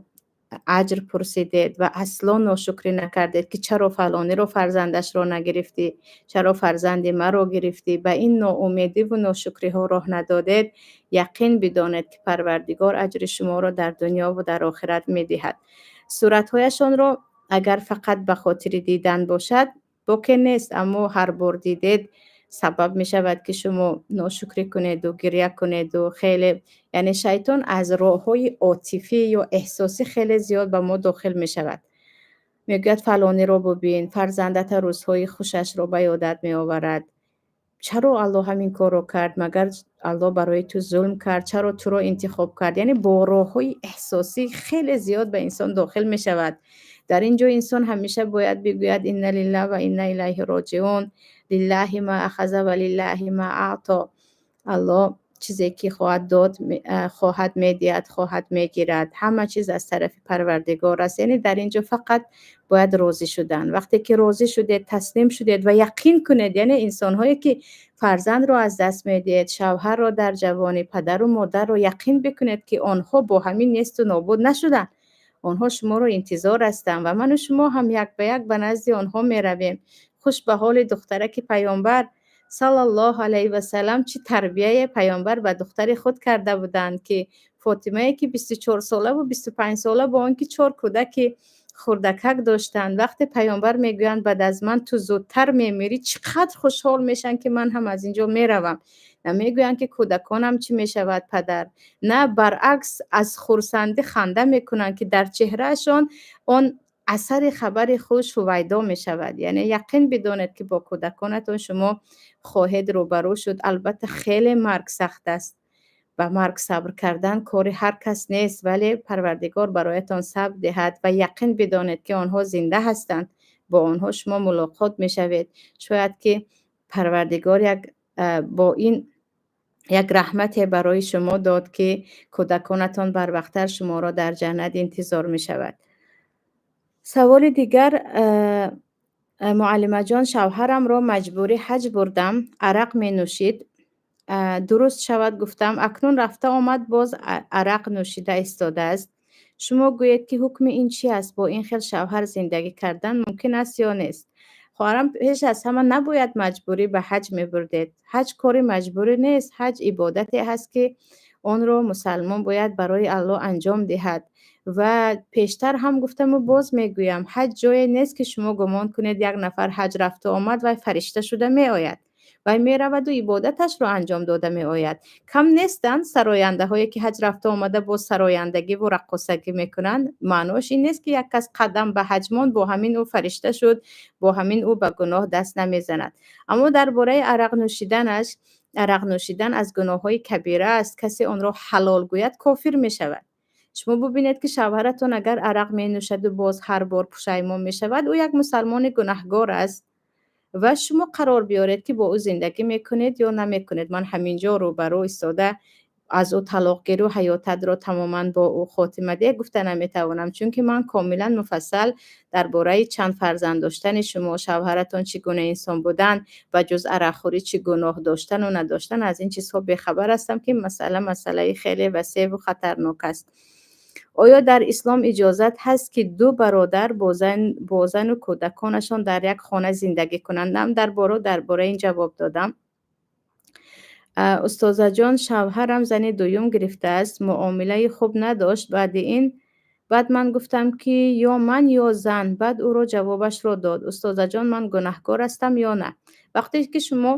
аҷр пурсидед ва асло ношукрӣ накардед, ки чаро фалониро фарзандашро нагирифтӣ, чаро фарзанди маро гирифтӣ, ба ин ноумедиву ношукриҳо роҳ надодед, яқин бидонед, ки Парвардигор аҷри шуморо дар дунёву дар охират медиҳад. Суратҳояшонро агар фақат ба хотири дидан бошад, боке нест, аммо ҳар бор дидед, сабаб мешавад, ки шумо ношукрӣ кунеду гиря кунеду хеле, яъне шайтон аз роҳҳои отифӣ ё эҳсосӣ хеле зиёд ба мо дохил мешавад. Мегӯяд: фалониро бубин, фарзандата рӯзҳои хушашро ба ёдат меоварад, чаро Аллоҳ ҳамин корро кард, магар Аллоҳ барои ту зулм кард, чаро туро интихоб кард? Яъне бо роҳҳои эҳсосӣ хеле зиёд ба инсон дохил мешавад. Дар ин ҷо инсон ҳамеша бояд бигӯяд: инна лиллаҳ ва инна илайҳи роҷиун, лиллаҳи ма ахаза ва лиллаҳи ма аъто. Аллоҳ чизе ки хоҳад дод, хоҳад медиҳад, хоҳад мегирад, ҳама чиз аз тарафи Парвардигор аст. Яъне дар ин ҷо фақат бояд розӣ шудан. Вақте ки розӣ шудед, таслим шудед ва яқин кунед, яъне инсонҳое, ки фарзандро аз даст медиҳед, шавҳарро дар ҷавонӣ, падару модарро, яқин бикунед, ки онҳо бо ҳамин несту нобуд нашуданд. Онҳо шуморо интизор ҳастанд ва ману шумо ҳам як ба як ба назди онҳо меравем. Хуш ба ҳоли духтараки Паёмбар саллаллоҳу алайҳи васалам! Чӣ тарбияе Паёмбар ба духтари худ карда буданд, ки Фотимае, ки 24 солаву 25 сола, бо он ки чор кӯдаки Хурдакак доштанд. Вақте паёмбар мегӯянд, баъд аз ман ту зудтар мемирӣ, чӣ қадр хушҳол мешаванд, ки ман ҳам аз ин ҷо меравам. На мегӯянд, ки кӯдаконам чӣ мешавад, падар. На, баръакс, аз хурсандӣ ханда мекунанд, ки дар чеҳраашон он асари хабари хуш ҳувайдо мешавад. Яъне яқин бидонед, ки бо кӯдаконатон шумо хоҳед рӯбарӯ шуд. Албатта, хеле марг сахт аст. Ба марг сабр кардан кори ҳар кас нест, вале Парвардигор бароятон сабр диҳад ва яқин бидонед, ки онҳо зинда ҳастанд, бо онҳо шумо мулоқот мешавед. Шояд ки Парвардигор як бо ин як раҳмате барои шумо дод, ки кӯдаконатон барвақттар шуморо дар ҷаннат интизор мешавад. Саволи дигар: муаллимаҷон, шавҳарамро маҷбурӣ ҳаҷ бурдам, арақ менӯшид. Дуруст шавад гуфтам, акнун рафта омад, боз арақ нӯшида истодааст. Шумо гӯед, ки ҳукми ин чӣ аст? Бо ин хел шавҳар зиндагӣ кардан мумкин аст ё нест? Хоҳарам, пеш аз ҳама набояд маҷбурӣ ба ҳаҷ мебурдед. Ҳаҷ кори маҷбурӣ нест. Ҳаҷ ибодате ҳаст, ки онро мусалмон бояд барои Аллоҳ анҷом диҳад. Ва пештар ҳам гуфтаму боз мегӯям, ҳаҷ ҷое нест, ки шумо гумон кунед, як нафар ҳаҷ рафту омад, вай фаришта шуда меояд. Вай мераваду ибодаташро анҷом дода меояд. Кам нестанд сарояндаҳое, ки ҳаҷ рафта омада, боз сарояндагиву раққосагӣ мекунанд. Маъноаш ин нест, ки як кас қадам ба ҳаҷ монд, бо ҳамин ӯ фаришта шуд, бо ҳамин ӯ ба гуноҳ даст намезанад. Аммо дар бораи арақ нӯшиданаш, арақ нӯшидан аз гуноҳҳои кабира аст. Касе онро ҳалол гӯяд, кофир мешавад. Шумо бубинед, ки шавҳаратон агар арақ менӯшаду боз ҳар бор пушаймон мешавад, ӯ як мусалмони гунаҳгор аст ва шумо қарор биёред, ки бо ӯ зиндагӣ мекунед ё намекунед. Ман ҳамин ҷо рӯбарӯ истода аз ӯ талоқ гиру, ҳаётатро тамоман бо ӯ хотима деҳ гуфта наметавонам, чунки ман комилан муфассал дар бораи чанд фарзанд доштани шумо, шавҳаратон чӣ гуна инсон будан ва ҷуз арақхӯрӣ чӣ гуноҳ доштану надоштан, аз ин чизҳо бехабар ҳастам, ки масъала масъалаи хеле васеъву хатарнок аст. Оё дар ислом иҷозат ҳаст, ки ду бародар бо зану кӯдаконашон дар як хона зиндагӣ кунанд? Ман дар бораи ин ҷавоб додам. Устозаҷон, шавҳарам зани дуюм гирифтааст, муомилаи хуб надошт. Баъди ин баъд ман гуфтам, ки ё ман, ё зан. Баъд ӯро ҷавобашро дод. Устозаҷон, ман гунаҳкор ҳастам ё на? Вақте ки шумо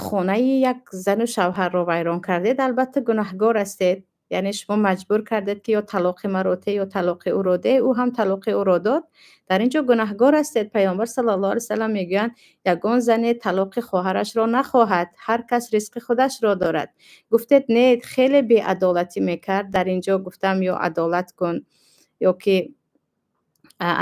хонаи як зану шавҳарро вайрон кардед, албатта, гунаҳгор ҳастед. Яъне шумо маҷбур кардед, ки ё талоқи маро деҳ, ё талоқи ӯро деҳ. Ӯ ҳам талоқи ӯро дод, дар ин ҷо гунаҳгор ҳастед. Паёмбар саллаллоҳу алайҳи васаллам мегӯянд: ягон зане талоқи хоҳарашро нахоҳад, ҳар кас ризқи худашро дорад. Гуфтед, не, хеле беадолатӣ мекард. Дар ин ҷо гуфтам, ё адолат кун, ё ки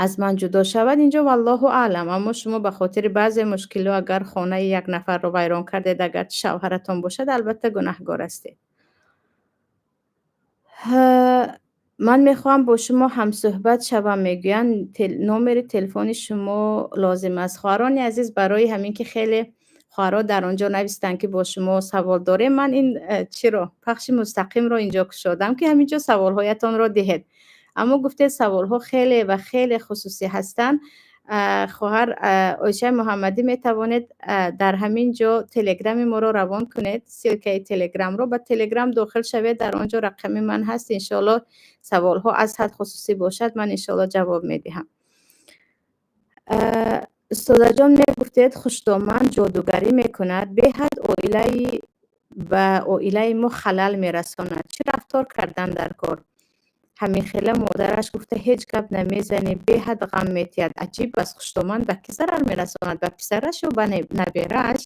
аз ман ҷудо шавад. Инҷо валлоҳу аълам. Аммо шумо ба хотири баъзе мушкилиҳо агар хонаи як нафарро вайрон кардед, агар шавҳаратон бошад, албатта, гунаҳгор ҳастед. Ман мехоҳам бо шумо ҳамсӯҳбат шавам, мегӯянд, номери телефони шумо лозим аст. Хоҳарони азиз, барои ҳамин ки хеле хоҳарҳо дар он ҷо навистанд, ки бо шумо савол дорем, ман ин чиро, пахши мустақимро инҷо кушодам, ки ҳамин ҷо саволҳоятонро диҳед. Аммо гуфтед, саволҳо хеле ва хеле хусусӣ ҳастанд. Хоҳар Оишаи Муҳаммадӣ, метавонед дар ҳамин ҷо телеграми моро равон кунед, ссылкаи телеграмро. Ба телеграм дохил шавед, дар он ҷо рақами ман ҳаст. Иншоалло, саволҳо аз ҳад хусусӣ бошад, ман иншоалло ҷавоб медиҳам. Устозаҷон, мегуфтед, хушдоман ҷодугарӣ мекунад, беҳад оилаи ба оилаи мо халал мерасонад. Чӣ рафтор кардан дар кор? Ҳамин хела модараш гуфта, ҳеҷ гап намезанӣ, беҳад ғам метиҳад. Аҷиб аст, хушдоман ба кӣ зарар мерасонад, ба писараш ё ба наберааш?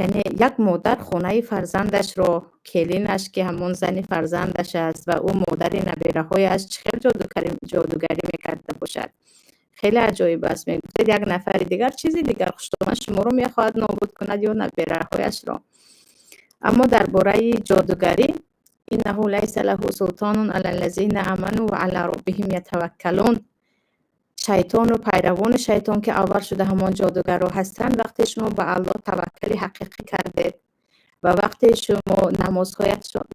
Яъне як модар хонаи фарзандашро, келинаш, ки ҳамон зани фарзандаш аст ва ӯ модари набераҳояш, чӣ хел ҷодугарӣ мекарда бошад? Хеле аҷоиб аст. Мегуфтед, як нафари дигар, чизи дигар. Хушдоман шуморо мехоҳад нобуд кунад ё набераҳояшро? Аммо дар бораи ҷодугарӣ: иннаҳу лайса лаҳу султонун алаллазина аману ва ала роббиҳим ятаваккалун. Шайтону пайравони шайтон, ки аввал шуда ҳамон ҷодугарро ҳастанд, вақте шумо ба Аллоҳ таваккали ҳақиқӣ кардед ва вақте шумо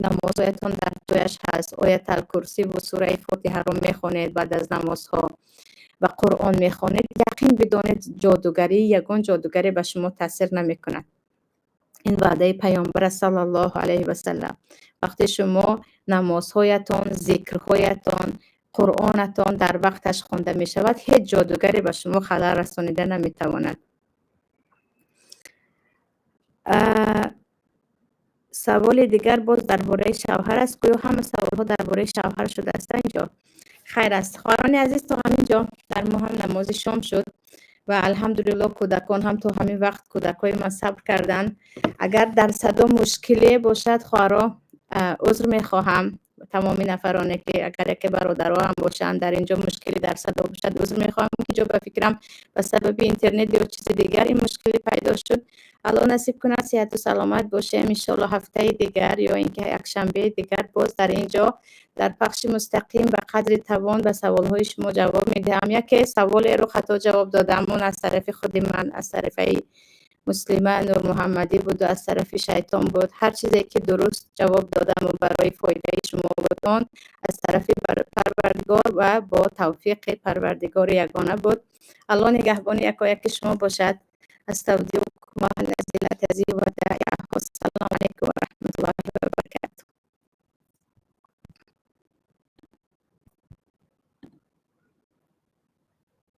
намозҳоятон дар ҷояш ҳаст, Ояталкурсиву сураи Фотиҳаро мехонед баъд аз намозҳо ва Қуръон мехонед, яқин бидонед, ҷодугарӣ, ягон ҷодугаре ба шумо таъсир намекунад. Ин ваъдаи паёмбар аст, саллаллоҳу алайҳи васаллам. Вақте шумо намозҳоятон, зикрҳоятон Қуръонатон дар вақташ хонда мешавад, ҳеҷ ҷодугаре ба шумо халал расонида наметавонад. Саволи дигар боз дар бораи шавҳар аст. Гӯё ҳама саволҳо дар бораи шавҳар шудааст инҷо. Хайр аст, хоҳарони азиз, то ҳамин ҷо. Дар мо ҳам намози шом шуд ва, алҳамдулилло, кӯдакон ҳам то ҳамин вақт, кӯдакҳои ман, сабр карданд. Агар дар садо мушкиле бошад, хоҳаро, узр мехоҳам. Тамоми нафароне, ки агар яке бародаро ҳам бошанд, дар инҷо мушкилӣ дар садо бошад, узр мехоҳам, ки ҷо ба фикрам, ба сабаби интернет ё чизи дигар ин мушкилӣ пайдо шуд. Алло насиб кунад, сиҳату саломат бошем. Иншоалло, ҳафтаи дигар ё ин ки якшанбеи дигар боз дар ин ҷо дар пахши мустақим ба қадри тавон ба саволҳои шумо ҷавоб медиҳам. Яке саволеро хато ҷавоб додам, он аз тарафи худи ман, аз тарафаи Муслима Нурмуҳаммадӣ буду аз тарафи шайтон буд. Ҳар чизе ки дуруст ҷавоб додаму барои фоидаи шумо буд, он аз тарафи Парвардигор ва бо тавфиқи Парвардигори ягона буд. Алло нигаҳбони якояки шумо бошад. Аставдиукум.